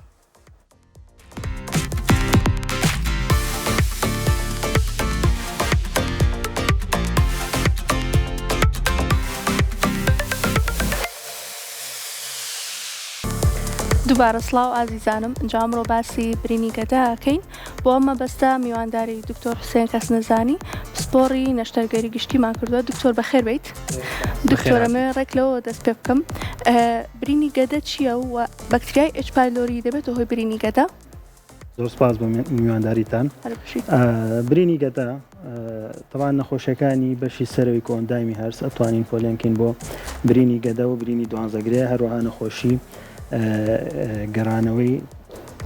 دووبارە سڵاو ئازیزانم ئینجا ئەمڕۆ باسی برینی گەدە ئەکەین بۆ ئەم مەبەستە میوانداری دکتۆر حوسێن کەسنەزانی پسپۆڕی نەشتەرگەری گشتیمان کردووە دکتۆر بەخێر بیت دکتۆرە مێ ڕێک لەوە دەست پێ بکەم برینی گەدە چییە و بەکتریای H. pylori دەبێتە هۆی برینی گەدە؟ زۆر سپاس بۆ میوانداریتان. برینی گەدە تەبان نەخۆشیەکانی بەشی سەرەوەی کۆئەندامی هەرس ئەتوانین پۆلێنکەین بۆ برینی گەدە و برینی دوانزەگرێ هەروەها نەخۆشی گەڕانەوەی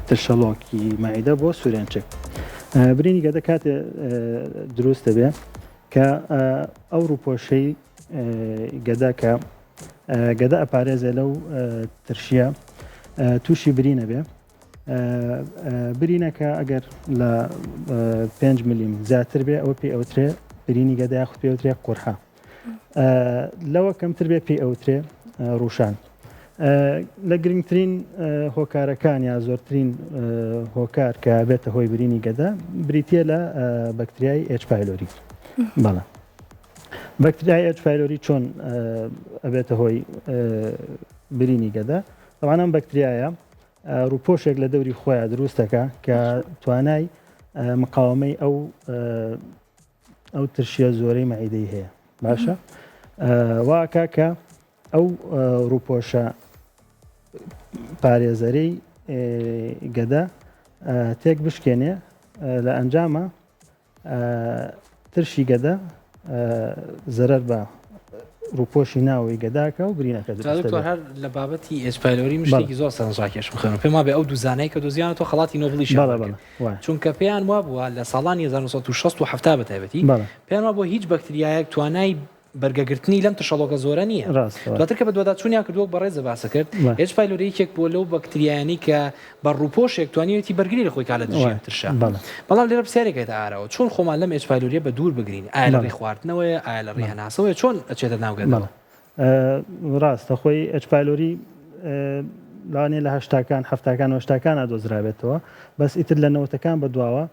ترشەڵۆکی مەعیدە بۆ سورێنچک. برینی گەدە کاتێ دروست دەبێ کە ئەو ڕووپۆشەی گەدە کە. گەدە ئەپارێزێ لەو ترشیە تووشی برینە بێ برینەکە ئەگەر لە 5 ملیم زیاتر بێ ئەوە پێی ئەوترێ برینی گەدە یاخود پێ ئەوترێ قورحە لەوە کەمتر بێ پێی ئەوترێ ڕوشان. لە گرنگترین هۆکارەکان یا زۆرترین هۆکار کە بێتە هۆی برینی گەدە بریتە لە بەکتریای H. pylori بەڵێ بەکتریای H. pylori چۆن ئەبێتە هۆی برینی گەدە ئەوان ئەم بەکتریایە ڕووپۆشێک لە دەوری خۆیان دروستەکە کە توانای مقاومەی ئەو ئەو ترشیە زۆرەی مەعیدەی هەیە باشە واکە کە ئەو ڕووپۆشە پارێزەرەی گەدە تێک بشکێنێ لە ئەنجامە ترشی گەدە زەرەر بە ڕووپۆشی ناوەوەی گەداکە و برینەکە دروست دەبێت. دکتۆر هەر لە بابەتی H. pylori من شتێکی زۆر سەرنجڕاکێشم خوێنم پێم وابێ ئەو دوو زانای کە دۆزیانەتەوە خەڵاتی نۆبڵیشیان وەرگرت چونکە پێیان وابووە لە ساڵانی 1960 بە تایبەتی پێیان وابووە هیچ بەکتریایەک توانای بەرگەگرتنی لەم ترشەڵۆکە زۆرە نییە. دواتر کە بەدواداچوونیان کرد وەک بەڕێزت باست کرد H. pylori یەکێک بووە لەو بەکتریایانەی کە بە ڕووپۆشێک توانیویەتی بەرگری لە خۆی کا لە دژی ئەم ترشە. بەڵام لێرە پرسیارێک هێتە ئاراوە چۆن خۆمان لەم H. pylori یە بە دوور بگرین؟ ئایا لە ڕێی خواردنەوەیە؟ ئایا لە ڕێی هەناسەوەیە؟ چۆن ئەچێتە ناو گەدەوە؟ ڕاستە خۆی H. pylori لەوانەیە لە هەشتاکان حەفتاکان و هەشتاکانا دۆزرابێتەوە بەس ئیتر لە نەوەتەکان بەدواوە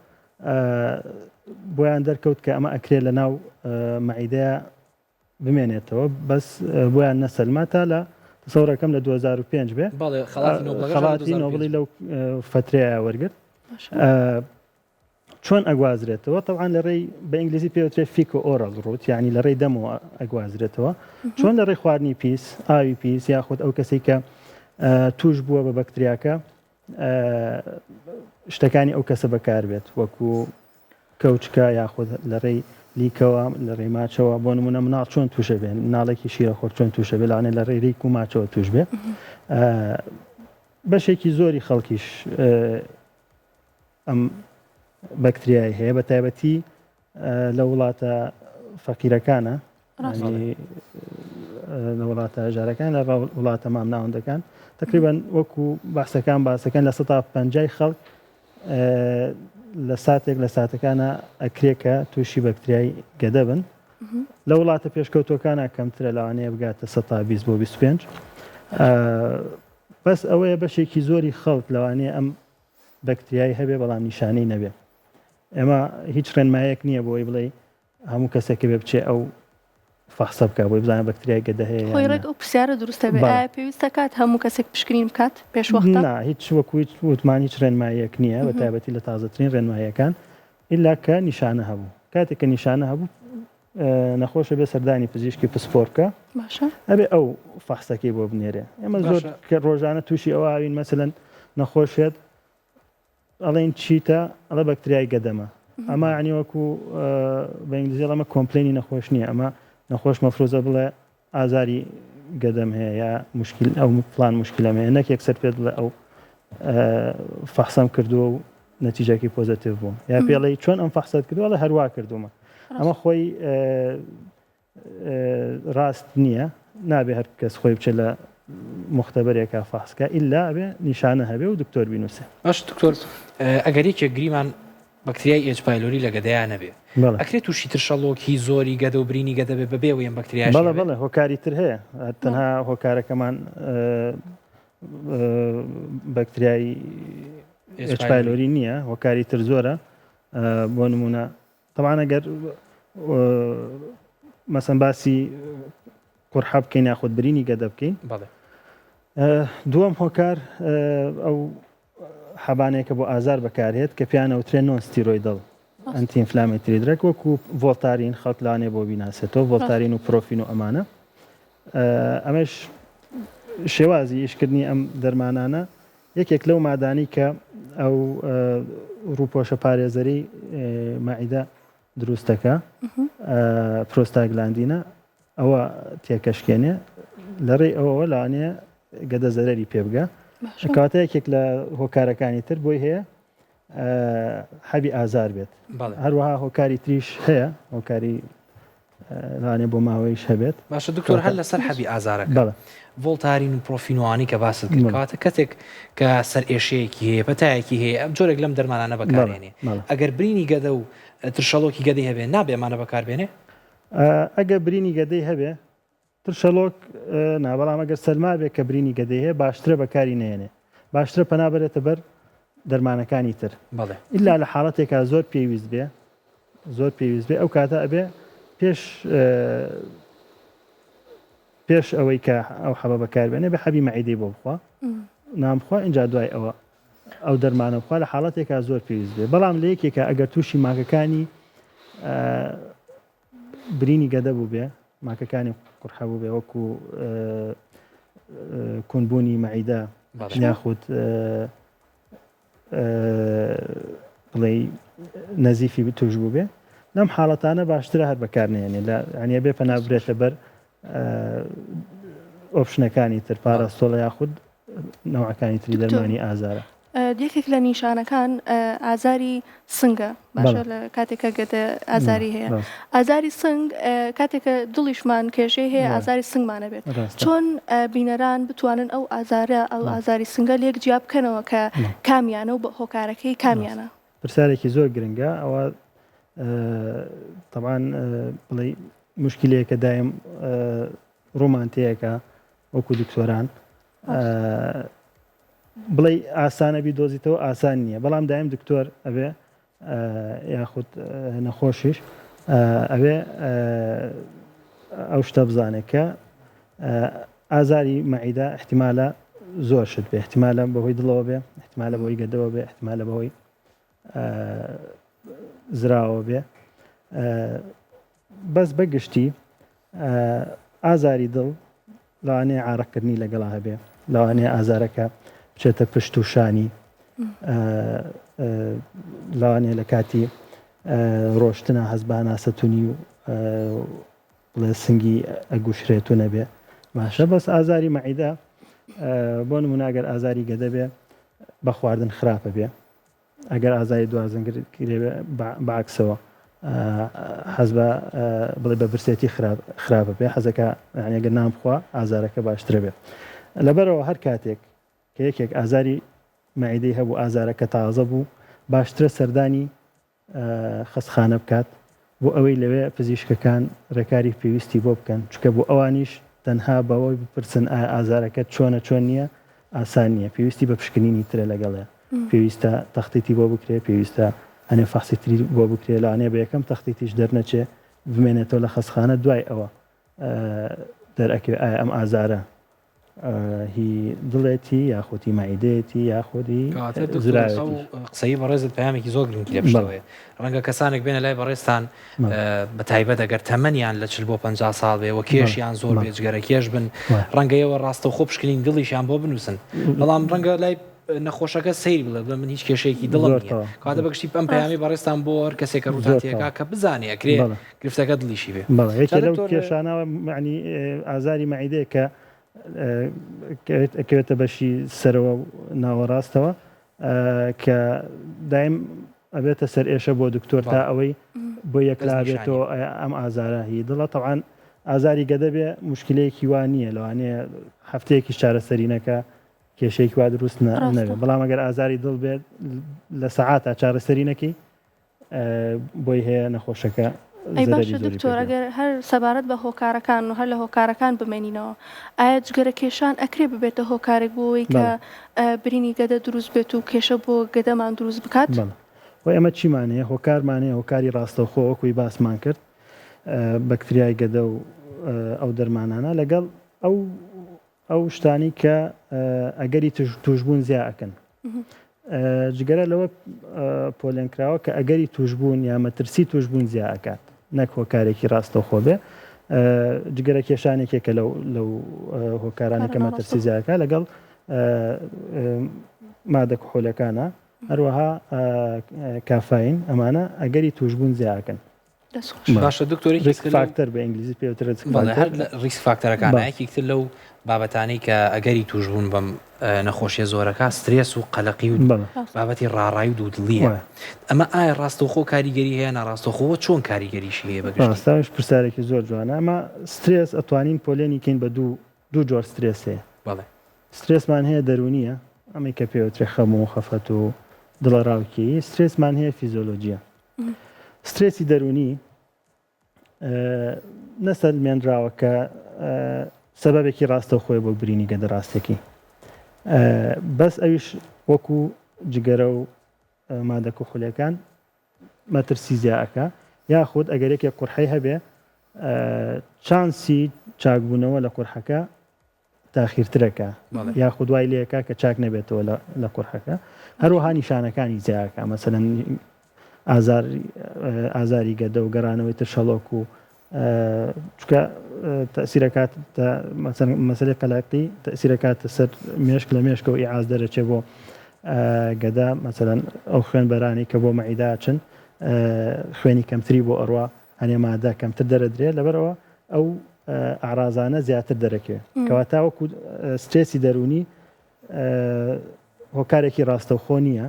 بۆیان دەرکەوت کە ئەمە ئەکرێ لە ناو مەعیدەیە بمێنێتەوە بەس بۆیان نەسەلما تا لە تەسەورەکەم لە 2005 بێ خەڵاتی نۆبڵی لەو فترەیە وەرگرت چۆن ئەگوازرێتەوە طبعا لە ڕێی بە ئینگلیزی پێوترێ feco oral route یعنی لە ڕێی دەمەوە ئەگوازرێتەوە چۆن لە ڕێی خواردنی پیس ئاوی پیس یاخود ئەو کەسێک کە توش بووە بە بەکتریاکە شتەکانی ئەو کەسە بەکاربێت وەکو کەوچکە یاخود لە ڕێی لیکەوە لە ڕێی ماچەوە بۆ نمونە مناڵ چۆن تووشە بێن مناڵێکی شیرەخۆر چۆن تووشە بێ لەوانەیە لە ڕێی ریک و ماچەوە توش بێ بەشێکی زۆری خەڵکیش ئەم بەکتریای هەیە بە تایبەتی لە وڵاتە فەقیرەکانە لە وڵاتە هەژارەکان لە وڵاتە مامناوەندەکان تقریبان وەکو باسەکان باسەکان لە سەتا پەنجای خەڵک لە ساتێک لە ساتەکانە ئەکرێکە تووشی بەکتریای گەدە بن لە وڵاتە پێشکەوتوەکانە کەمترە لەوانەیە بگاتە سەتا 20 بۆ 25 بەس ئەوەیە بەشێکی زۆری خەڵک لەوانەیە ئەم بەکتریای هەبێ بەڵام نیشانەی نەبێ ئێمە هیچ ڕێنمایەک نییە بۆی بڵێ هەموو کەسێک بێ بچێ ئەو فەحسە بکە بۆی بزانە بەکتریای گەدە هەیە خۆی ڕێک ئەو پرسیارە دروستە بێ ئایا پێویستە کات هەموو کەسێک پشکنین بکات پێش وەختە؟ نا هیچ وەکو هیچ وتمان هیچ ڕێنماییەک نییە بە تایبەتی لە تازەترین ڕێنماییەکان ئیلا کە نیشانە هەبوو کاتێک کە نیشانە هەبوو نەخۆشە بێ سەردانی پزیشکی پسپۆر بکە باشە ئەبێ ئەو فەحسەکەی بۆ بنێرێ ئێمە زۆر کە ڕۆژانە تووشی ئەوە ئاوین مەسەلەن نەخۆشێت ئەڵێن چیتە ئەڵێ بەکتریای گەدەمە ئەمە عنی وەکو بە ئینگلیزی ئەمە complain ی نەخۆش نییە ئەمە نەخۆش مەفروزە بڵێ ئازاری گەدەم هەیە یا مشکل ئەو فلان مشکلەم هەیە نەک یەکسەر پێت بڵێ ئەو فەحسەم کردووە و نەتیجەکەی positive بووم یا پێڵی چۆن ئەم فەحسەت کردووە ئەڵێ هەروا کردوومە ئەمە خۆی ڕاست نییە نابێ هەر کەس خۆی بچێت لە مختبەرێکا فەحسکە ئیلا ئەبێ نیشانە هەبێ و دکتۆر بینوسێ. باش دکتۆر ئەگەر یەکێک گریمان بەکتریای H. pylori لە گەدەیا نەبێ ئەکرێ تووشی ترشەڵۆکی زۆری گەدە و برینی گەدە بێ بەبێ ئەوەی ئەم بەکتریایەش بەڵێ بەڵێ هۆکاری تر هەیە تەنها هۆکارەکەمان بەکتریای H. pylori نییە هۆکاری تر زۆرە بۆ نمونە تەبعەن ئەگەر مەسەن باسی قورحە بکەین یاخود برینی گەدە بکەین دووەم هۆکار ئەو حەبانێکە بۆ ئازار بەکارهێت کە پیانەوترێ non steroidal anti inflammatory drug وەکو ڤۆڵتارین خەڵک لانێ بۆ بیناسێتەوە ڤۆڵتارین و پرۆفین و ئەمانە ئەمەش شێوازی ئیشکردنی ئەم دەرمانانە یەکێک لەو مادانەی کە ئەو ڕووپۆشە پارێزەری مەعیدە دروست دەکا پرۆستاگلاندینە ئەوە تێکەشکێنێ لە ڕێی ئەوەوە لەوانەیە گەدە زەرەری پێ بگا کەواتە یەکێک لە هۆکارەکانی تر بۆی هەیە حەبی ئازار بێت هەروەها هۆکاری تریش هەیە هۆکاری. لەوانەیە بۆ ماوەیش هەبێت. باشە دکتۆر هەر لەسەر حەبی ئازارەکە ڤۆڵتارین و پرۆفینوانی کە باست کرد کەواتە کەسێک کە سەرئێشەیەکی هەیە پەتایەکی هەیە ئەم جۆرێک لەم دەرمانانە بەکارێنێ ئەگەر برینی گەدە و ترشەڵۆکی گەدەی هەبێ نابێ ئەمانە بەکاربێنێ؟ ئەگەر برینی گەدەی هەبێ ترشەڵۆک نا بەڵام ئەگەر سەلما بێ کە برینی گەدەی هەیە باشترە بەکاری نەیەنێ باشترە پەنا بەرێتە بەر دەرمانەکانی تر ئیلا لە حاڵەتێکا زۆر پێویست بێ زۆر پێویست بێ ئەو کاتە ئەبێ پێش پێش ئەوەی کە ئەو حەبە بەکاربێنێ بە حەبی مەعیدەی بۆ بخوا نام بخوا اینجا دوای ئەوە ئەو دەرمانە بخوا لە حاڵەتێکا زۆر پێویست بێ بەڵام لە یەکێکە ئەگەر تووشی ماکەکانی برینی گەدە بووبێ، ماکەکانی قورحە بووبێ وەکو کونبوونی مەعیدە یاخود بڵێ نەزیفی توش بووبێ لەم حاڵەتانە باشترە هەر بەکار نێنێ لە ئەنیە بێ پەنا برێتە بەر option ەکانی تر پاراستۆڵە یاخود نەوعەکانی تری دەرمانی ئازارە. یەکێک لە نیشانەکان ئازاری سنگە باشە لە کاتێکە گەدە ئازاری هەیە ئازاری سنگ کاتێکە دڵیشمان کێشەی هەیە ئازاری سنگمانە بێت چۆن بینەران بتوانن ئەو ئازارە ئەو ئازاری سنگە لێک جیا بکەنەوە کە کامیانە و بە هۆکارەکەی کامیانە؟ پرسیارێکی زۆر گرنگە ئەوە تەبان بڵێ مشکلەیەکە دایم ڕوومان تێیەکە وەکو دکتۆران بڵێ ئاسانە بیدۆزیتەوە ئاسان نییە بەڵام دایم دکتۆر ئەبێ یاخود نەخۆشیش ئەوێ ئەو شتە بزانێت کە ئازاری مەعیدە احتیمالە زۆر شت بێ احتیمالە بەهۆی دڵەوە بێ احتیمالە بەهۆی گەدەوە بێ احتیمالە بەهۆی زراوە بێ بەس بە گشتی ئازاری دڵ لەوانەیە عارەقکردنی لەگەڵا هەبێ، لەوانەیە ئازارەکە بچێتە پشت و شانی، لەوانەیە لە کاتی ڕۆشتنا هەست بە هەناسەتونی و بڵێ سنگی ئەگوشرێت و نەبێ باشە بەس ئازاری مەعیدە بۆ نمونە ئەگەر ئازاری گەدە بێ بە خواردن خراپە بێ ئەگەر ئازاری دوازنگر بە عەکسەوە حەز بە بڵێ بە برسێتی خراپە پێ حەزەکە ئەگەر نان بخوا ئازارەکە باشترە بێ لەبەرەوە هەر کاتێک کە یەکێک ئازاری مەعیدەی هەبوو ئازارەکە تازە بوو باشترە سەردانی خەستخانە بکات بۆ ئەوەی لەوێ پزیشکەکان ڕێکاری پێویستی بۆ بکەن، چونکە بۆ ئەوانیش تەنها بەوەی بپرسن ئایا ئازارەکەت چۆنە چۆن نییە ئاسان نییە، پێویستی بە پشکنینی ترە لەگەڵێ، پێویستە تەختیتی بۆ بکرێ، پێویستە هەنێ فەحسی تری بۆ بکرێ، لەوانەیە بە یەکەم تەختیتیش دەرنەچێ بمێنێتەوە لە خەستخانە دوای ئەوە دەرئەکەوێ ئایا ئەم ئازارە هی دڵێتی یاخود هی مەعیدەیەتی یاخود هی کەواتە دکتۆر ئەو زراوێتی. قسەی بەڕێزت پەیامێکی زۆر گرنگی لە پشتەوەیە ڕەنگە کەسانێک بێنە لای بەڕێزتان بە تایبەت ئەگەر تەمەنیان لە 40 بۆ 50 ساڵ بێ و کێشیان زۆر بێ جگەرە کێش بن ڕەنگە ئێوە ڕاستەوخۆ پشکنین دڵیشیان بۆ بنووسن بەڵام ڕەنگە لای نەخۆشەکە سەیر بڵێ بڵێ من هیچ کێشەیەکی دڵم نییە کەواتە بەگشتی ئەم پەیامی بەڕێزتان بۆ هەر کەسێک کە ڕووتان تێکا کە بزانێ ئەکرێ گرفتەکە دڵیشی بێ. بەڵێ یەکێ لەو کێشانەوە معنی ئازاری مەعیدەیە کە ئەکەوێتە بەشی سەرەوە و ناوەڕاستەوە کە دایم ئەبێتە سەر ئێشە بۆ دکتۆر تا ئەوەی بۆ یەکلا بێتەوە ئەم ئازارە هی دڵە تەوان ئازاری گەدە بێ مشکلەیەکی وا نییە لەوانەیە هەفتەیەکی چارەسەری نەکە کێشەیەکی وا دروست نەبێت بەڵام ئەگەر ئازاری دڵ بێت لە سەعاتا چارەسەری نەکەی بۆی هەیە نەخۆشەکە ئەی باشە دکتۆر ئەگەر هەر سەبارەت بە هۆکارەکان و هەر لە هۆکارەکان بمێنینەوە ئایا جگەرە کێشان ئەکرێ ببێتە هۆکارێک بۆ ئەوەی کە برینی گەدە دروست بێت و کێشە بۆ گەدەمان دروست بکات؟ بەڵێ خۆ ئێمە چیمان هەیە هۆکارمان هەیە هۆکاری ڕاستەوخۆ وەکوی باسمان کرد بەکتریای گەدە و ئەو دەرمانانە لەگەڵ ئەو ئەو شتانەی کە ئەگەری توشبوون زیا ئەکەن. جگەرە لەوە پۆلێن کراوە کە ئەگەری توشبوون یا مەترسی توشبوون زیا ئەکات نەک هۆکارێکی ڕاستەوخۆ بێ. جگەرە کێشانێکێکە لەو لەو هۆکارانە کە مەترسی زیاکە لەگەڵ مادە کحولەکانە هەروەها کافاین ئەمانە ئەگەری توشبوون زیاکەن. باشە دکتۆر risk factor بە ئینگلیزی پێ وترێت risk factor. هەر لە risk factor ەکانە یەکێک تر لەو بابەتانەی کە ئەگەری تووشبوون بەم نەخۆشیە زۆرەکە سترێس و قەلەقی و بابەتی ڕاڕای و دوودڵیە ئەمە ئایا ڕاستەوخۆ کاریگەری هەیە ناڕاستەوخۆ چۆن کاریگەریشی هەیە بەگشتی؟ ڕاستەش پرسیارێکی زۆر جوانە ئەمە سترێس ئەتوانین پۆلێنی کەین بە دوو دوو جۆر سترێس هەیە بەڵێ. سترێسمان هەیە دەروونییە، ئەمەی کە پێوترێ خەم و خەفەت و دڵەڕاوکێی، سترێسمان هەیە فیزۆلۆجییە. سترێسی دەروونی نەسەلمێنراوە کە سەبەبێکی ڕاستەوخۆیە بۆ برینی گەدە ڕاستەکەی، بەس ئەویش وەکو جگەرە و مادە کحولیەکان مەترسی زیا ئەکا، یاخود ئەگەر یەکێک قورحەی هەبێ چانسی چاکبوونەوە لە قورحەکە تاخیرترەکە یاخود وای لێکا کە چاک نەبێتەوە لە قورحەکە هەروەها نیشانەکانی زیاکە مەسەلەن ئازار ئازاری گەدە و گەڕانەوەی ترشەڵۆک و چکە تەسیرەکات مەسەلی قەلاقی تەسیرەکاتە سەر مێشک لە مێشکەوە ئیعاز دەرەچێ بۆ گەدە مەسەلەن ئەو خوێن بەرانی کە بۆ مەعیداچن خوێنی کەمتری بۆ ئەڕوا هەنێ مادە کەمتر دەرەدرێ لەبەرەوە ئەو ئەعرازانە زیاتر دەرەکەوێ کەواتە وەکو سترێسی دەروونی هۆکارێکی ڕاستەوخۆ نییە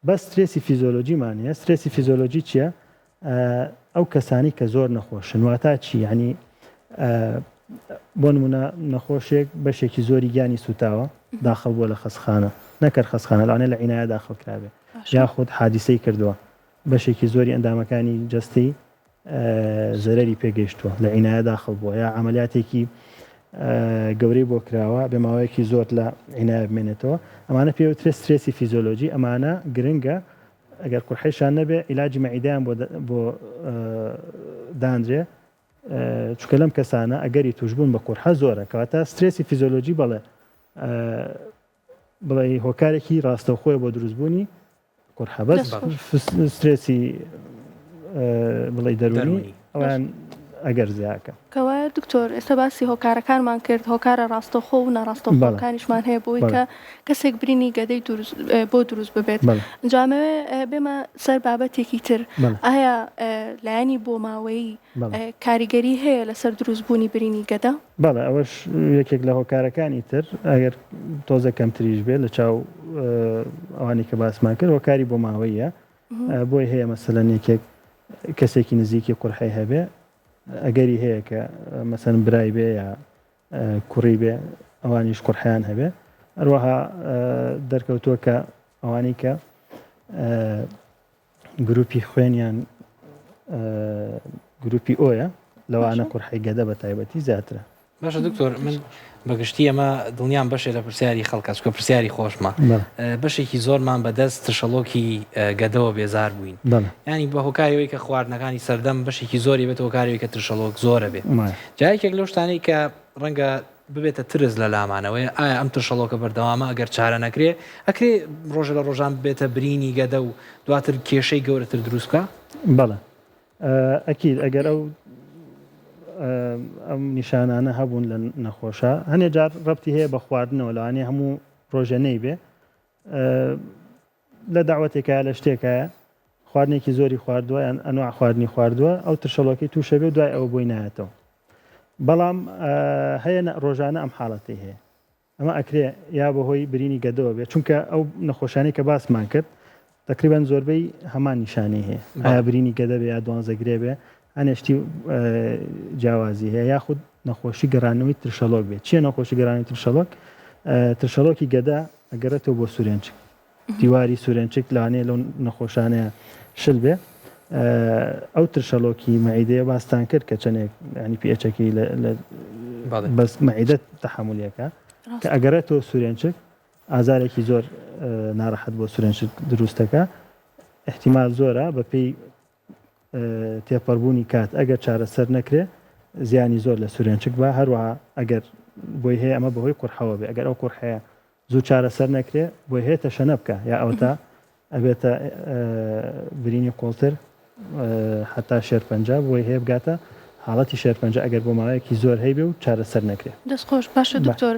بەس سترێسی فیزۆلۆجیمان هەیە سترێسی فیزۆلۆجی چییە؟ ئەو کەسانی کە زۆر نەخۆشن واتا چی ینی بۆ نمونە نەخۆشێک بەشێکی زۆری گیانی سوتاوە داخل بووە لە خەسخانە نەکەر خەسخانە لەوانەیە لە عینایە داخل کرابێ یاخود حادیسەی کردووە بەشێکی زۆری ئەندامەکانی جەستەی زەرەری پێگەیشتووە لە عینایە داخل بووە یا عەمەلیاتێکی گەورەی بۆ کراوە بێ ماوەیەکی زۆر لە عینایە بمێنێتەوە ئەمانە پێوترێ سترێسی فیزۆلۆجی ئەمانە گرنگە ئەگەر قورحەیشان نەبێ عیلاجی مەعیدەیان بۆ بۆ دانرێ چونکە لەم کەسانە ئەگەری توشبوون بە قورحە زۆرە کەواتە سترێسی فیزۆلۆجی بەڵێ بڵێ هۆکارێکی ڕاستەوخۆیە بۆ دروستبوونی قورحە بەس سترێسی بڵێ دەروونی ئەوان ئەگەر زیاکە. کەوایە دکتۆر ئێستا باسی هۆکارەکانمان کرد هۆکارە ڕاستەوخۆ و ناڕاستەوخۆکانیشمان هەیە بۆی کە کەسێک برینی گەدەی بۆ دروست ببێت ئینجا ئەمەوێ بێمە سەر بابەتێکی تر ئایا لایەنی بۆماوەیی کاریگەری هەیە لەسەر دروستبوونی برینی گەدە؟ بەڵێ ئەوەش یەکێک لە هۆکارەکانی تر ئەگەر تۆزێک کەمتریش بێت لە چاو ئەوانی کە باسمان کرد هۆکاری بۆماوەییە بۆی هەیە مەسەلەن یەکێک کەسێکی نزیکی قورحەی هەبێ ئەگەری هەیە کە مەسەن برای بێ یا کوڕی بێ ئەوانیش قورحیان هەبێ هەروەها دەرکەوتووە کە ئەوانی کە گروپی خوێنیان گروپی ئۆیە لەوانە قورحەی گەدە بە تایبەتی زیاترە. باشە دکتۆر من بەگشتی ئەمە دڵنیام بەشێ لە پرسیاری خەڵکە چکە پرسیاری خۆشمە بەشێکی زۆرمان بەدەست ترشەڵۆکی گەدەوە بێزار بووین ینی بە هۆکاریەوەی کە خواردنەکانی سەردەم بەشێکی زۆری بێت هۆکاریەوەی کە ترشەڵۆک زۆرە بێت جایەکێک لەو شتانەی کە ڕەنگە ببێتە ترس لە لامانەوەیە ئایا ئەم ترشەڵۆکە بەردەوامە ئەگەر چارە نەکرێ ئەکرێ ڕۆژە لە ڕۆژان ببێتە برینی گەدە و دواتر کێشەی گەورەتر دروست بکا؟ بەڵێ ئەکید ئەگەر ئەو ئەم نیشانانە هەبوون لە نەخۆشە هەنێ جار ڕەبتی هەیە بە خواردنەوە لەوانەیە هەموو ڕۆژێ نەیبێ لە داوەتێکە لە شتێکایە خواردنێکی زۆری خواردووە یان ئەنواع خواردنی خواردووە ئەو ترشەڵۆکەی تووشە بێ دوای ئەوە بۆی نایەتەوە بەڵام هەیە ڕۆژانە ئەم حاڵەتی هەیە ئەمە ئەکرێ یا بەهۆی برینی گەدەوە بێت چونکە ئەو نەخۆشانەی کە باسمان کرد تقریبا زۆربەی هەمان نیشانەی هەیە ئایا برینی گەدە بێ یا دوانزەگرێ بێ هەنێ شتی جیاوازی هەیە یاخود نەخۆشی گەڕانەوەی ترشەڵۆک بێت چییە نەخۆشی گەڕانەوەی ترشەڵۆک ترشەڵۆکی گەدە ئەگەڕێتەوە بۆ سورێنچک دیواری سورێنچک لەوانەیە لەو نەخۆشانەیە شل بێ ئەو ترشەڵۆکی مەعیدەیە باستان کرد کە چەندێک ینی پیەچەکەی بەس مەعیدە تەحملیەکە کە ئەگەڕێتەوە سورێنچک ئازارێکی زۆر ناڕەحەت بۆ سورێنچک دروستەکە احتیمال زۆرە بە پێی تێپەڕبوونی کات ئەگەر چارەسەر نەکرێ زیانی زۆر لە سورێنچک با هەروەها ئەگەر بۆی هەیە ئەمە بەهۆی قورحەوە بێ ئەگەر ئەو قورحەیە زوو چارەسەر نەکرێ بۆی هەیە تەشەنە بکا یا ئەوەتا ئەبێتە برینی قوڵتر حتا شێرپەنجە بۆی هەیە بگاتە حاڵەتی شێرپەنجە ئەگەر بۆ ماوەیەکی زۆر هەیبێ و چارەسەر نەکرێ. دەست خۆش باشە دکتۆر.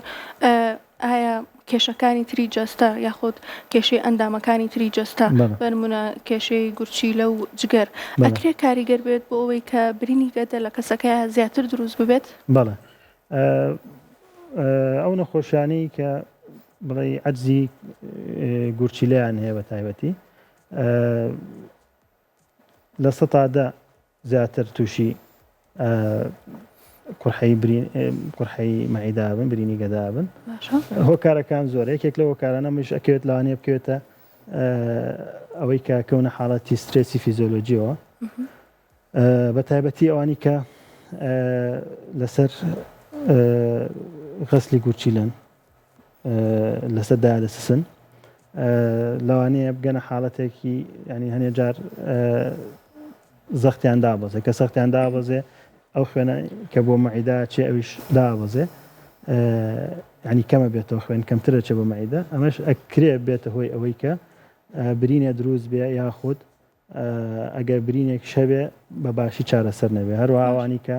ئایا کێشەکانی تری جەستە یاخود کێشەی ئەندامەکانی تری جەستە بە نمونە کێشەی گورچیلە و جگەر ئەکرێ کاریگەر بێت بۆ ئەوەی کە برینی گەدە لە کەسەکەیا زیاتر دروست ببێت؟ بەڵێ ئەو نەخۆشیانەی کە بڵێ عەجزی گورچیلەیان هەیە بە تایبەتی 10% زیاتر تووشی قورحەی برین قورحەی مەعیدە بن برینی گەدە بن هۆکارەکان زۆر یەکێک لە هۆکارانە مش ئەکەوێت لەوانەیە بکەوێتە ئەوەی کە کەونە حاڵەتی سترێسی فیزۆلۆجیەوە بە تایبەتی ئەوانی کە لەسەر غەسلی گورچیلەن لەسەر دایالسسن لەوانەیە بگەنە حاڵەتێکی ینی هەنێ جار زەختیان دابەزێ کە سەختیان دابەزێ ئەو خوێنە کە بۆ مەعیدا چێ ئەویش دابەزێ ینی کەمە بێتەوە خوێن کەمترە چێ بۆ مەعیدە ئەمەش ئەکرێ بێتە هۆی ئەوەی کە برینە دروست بێ یاخود ئەگەر برینێکیش هەبێ بە باشی چارەسەر نەبێ هەروەها ئەوانی کە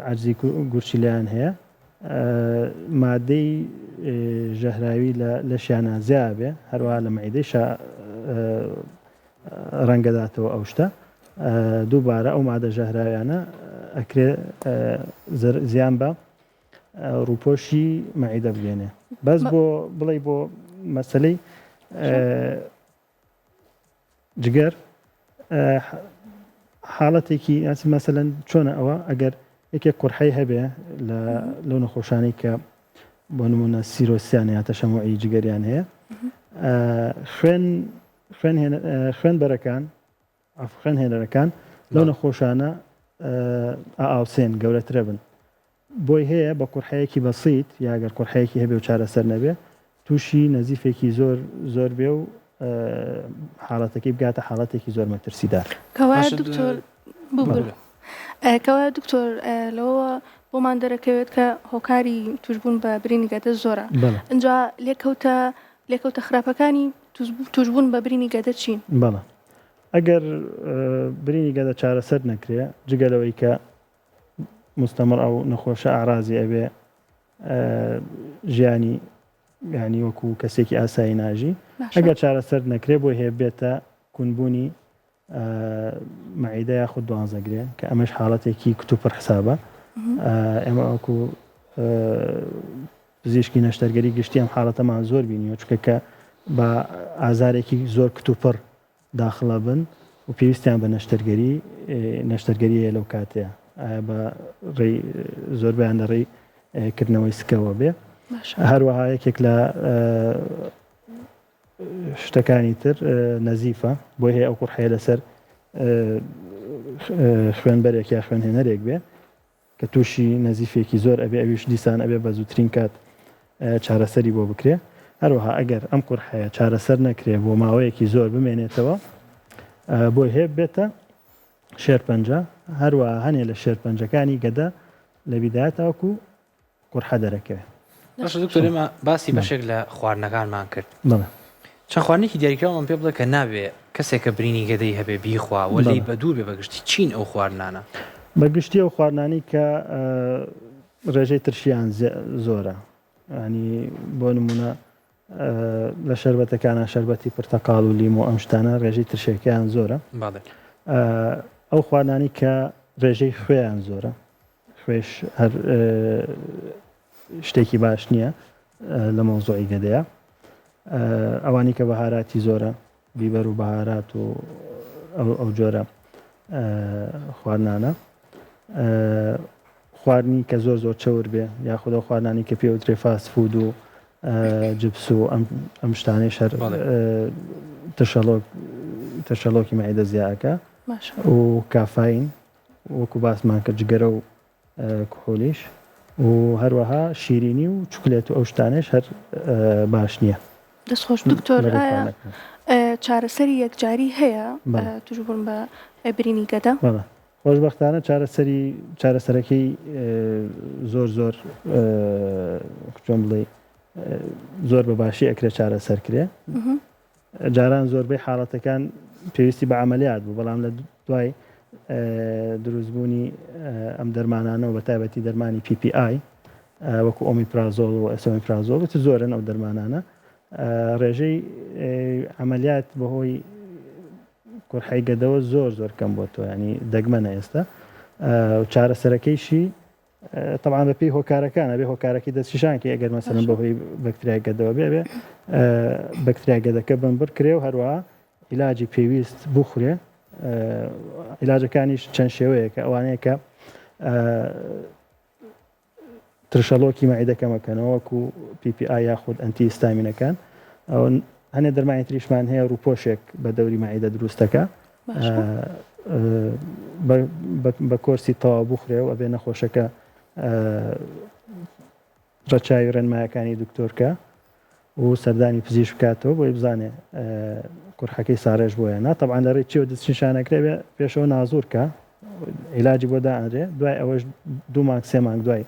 عەجزی گورچیلەیان هەیە مادەی ژەهراوی لە لەشیانە زیا بێ هەروەها لە مەعیدەیشا ڕەنگەداتەوە ئەو شتە دووبارە ئەو مادە ژەهراویانە ئەکرێ زیان بە ڕووپۆشی مەعیدە بگەێنێ بەس بۆ بڵێ بۆ مەسلەی جگەر حاڵەتێکی مەسەلەن چۆنە ئەوە ئەگەر یەکێک قورحەی هەبێ لە لەو نەخۆشانەی کە بۆ نمونە سیرۆسیان یا تەشەموعی جگەریان هەیە خوێن خوێن خوێن بەرەکان خوێن هێنەرەکان لەو نەخۆشانە ئاوسێن گەورەترە بن بۆی هەیە بە قورحەیەکی بەسیت یا گەر قورحەیەکی هەبێ و چارەسەر نەبێ تووشی نەزیفێکی زۆر زۆر بێ و حاڵەتەکەی بگاتە حاڵەتێکی زۆر مەترسیدار. کەوایە دکتۆر ببورە کەوایە دکتۆر لەوەوە بۆمان دەرەکەوێت کە هۆکاری توشبوون بە برینی گەدە زۆرە ئینجا لێکەوتە لێکەوتە خراپەکانی توشبوون بە برینی گەدە چین؟ بەڵێ ئەگەر برینی گەدە چارەسەر نەکرێ جگە لەوەی کە مستمر ئەو نەخۆشە ئارازی ئەبێ ژیانی ینی وەکو کەسێکی ئاسایی ناژی ئەگەر چارەسەر نەکرێ بۆی هەیە بێتە کونبوونی مەعیدە یاخود دوانزەگرێ کە ئەمەش حاڵەتێکی کتوپڕ حسابە ئێمە وەکو پزیشکی نەشتەرگەری گشتی ئەم حاڵەتەمان زۆر بینیوە چونکە کە بە ئازارێکی زۆر کتوپڕ داخڵە بن و پێویستیان بە نەشتەرگەری نەشتەرگەری هەیە لەو کاتەیە ئایا بە ڕێی زۆربیان لە ڕێی کردنەوەی سکەوە بێ هەروەها یەکێک لە شتەکانی تر نەزیفە بۆی هەیە ئەو قورحەیە لەسەر خوێنبەرێک یا خوێنهێنەرێک بێ کە تووشی نەزیفێکی زۆر ئەبێ ئەویش دیسان ئەبێ بە زووترین کات چارەسەری بۆ بکرێ هەروەها ئەگەر ئەم قورحەیە چارەسەر نەکرێ بۆ ماوەیەکی زۆر بمێنێتەوە بۆی هەیە بێتە شێرپەنجە هەروەها هەنێ لە شێرپەنجەکانی گەدە لە بیدایە تاوەکو قورحە دەرەکەوێ. باشە دکتۆر ئێمە باسی بەشێک لە خواردنەکانمان کرد چەند خواردنێکی دیاریکراومان پێ بڵێ کە نابێ کەسێک کە برینی گەدەی هەبێ بیخوا و لێی بەدوور بێ بەگشتی چین ئەو خواردنانە؟ بە گشتی ئەو خواردنانەی کە ڕێژەی ترشیان زۆرە ینی بۆ نمونە لە شەربەتەکانە شەربەتی پرتەقاڵ و لیمۆ ئەم شتانە ڕێژەی ترشەکەیان زۆرە ئەو خواردنانی کە ڕێژەی خوێیان زۆرە خوێش هەر شتێکی باش نییە لە مەوزوعی گەدەیە ئەوانی کە بەهاراتی زۆرە بیبەر و بەهارات و ئەو جۆرە خواردنانە خواردنی کە زۆر زۆر چەور بێ یاخود ئەو خواردنانی کە پێوترێ fast food و جبس و ئەم شتانەی شەر ترشەڵۆک ترشەڵۆکی مەعیدە زیاکە و کافاین وەکو باسمان کرد جگەرە و کحولیش و هەروەها شیرینی و چوکلێت و ئەو شتانەش هەر باش نییە. دەست خۆش دکتۆر ئایا چارەسەری یەکجاری هەیە توشبوون بە برینی گەدە؟ بەڵێ خۆشبەختانە چارەسەری چارەسەرەکەی زۆر زۆر چۆن بڵێ زۆر بە باشی ئەکرێ چارەسەر کرێ جاران زۆربەی حاڵەتەکان پێویستی بە عەمەلیات بوو، بەڵام لە دوای دروستبوونی ئەم دەرمانانەوە بە تایبەتی دەرمانی PPI. وەکو ئۆمیپرازۆڵ و ئەسۆمیپرازۆڵ و زۆرن ئەو دەرمانانە. ڕێژەی عەمەلیات بەهۆی قورحەی گەدەوە زۆر زۆر کەم بۆتەوە ینی دەگمەنە ئێستا چارەسەرەکەیشی طبعا بە پێی هۆکارەکان ئەبێ هۆکارەکەی دەستنیشانکەی ئەگەر مەسەلەن بەهۆی بەکتریای گەدەوە بێ بێ بەکتریای گەدەکە بنبڕ کرێ و هەروەها عیلاجی پێویست بخورێ عیلاجەکانیش چەند شێوەیەکە ئەوانەیە کە ترشەڵۆکی مەعیدە کەمەکەنەوە وەکو PPI یاخود ئەنتی هیستامینەکان ئەو هەنێ دەرمانی تریشمان هەیە ڕووپۆشێک بە دەوری مەعیدە دروستەکە بە کۆرسی تەواو بخورێ و ئەبێ نەخۆشەکە ڕەچاوی ڕێنمایەکانی دکتۆرکە و سەردانی پزیشک بکاتەوە بۆی بزانێ قورحەکەی ساڕێژ بووە یان نا تەبعەن لە ڕێی چیەوە دەستنیشانەکرێ بێ پێشەوە نازوور کە عیلاجی بۆ دائەنرێ دوای ئەوەش دوو مانگ سێ مانگ دوای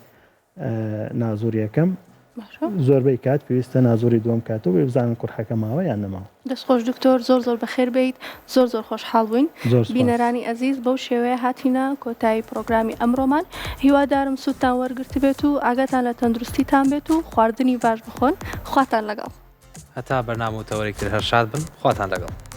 نازوور یەکەم زۆربەی کات پێویستە نازووری دووەم کاتەوە بۆی بزانن قورحەکە ماوە یان نەماوە. دەست خۆش دکتۆر زۆر زۆر بەخێر بێیت زۆر زۆر خۆشحاڵ بووین زۆر سوپاس. بینەرانی ئەزیز بەو شێوەیە هاتینە کۆتایی پڕۆگرامی ئەمڕۆمان هیوادارم سوودتان وەرگرتبێت و ئاگاتان لە تەندروستیتان بێت و خواردنی باش بخۆن خواتان لەگەڵ. هەتا بەرنامە و تەوەرێک تر هەر شاد بن خواتان لەگەڵ.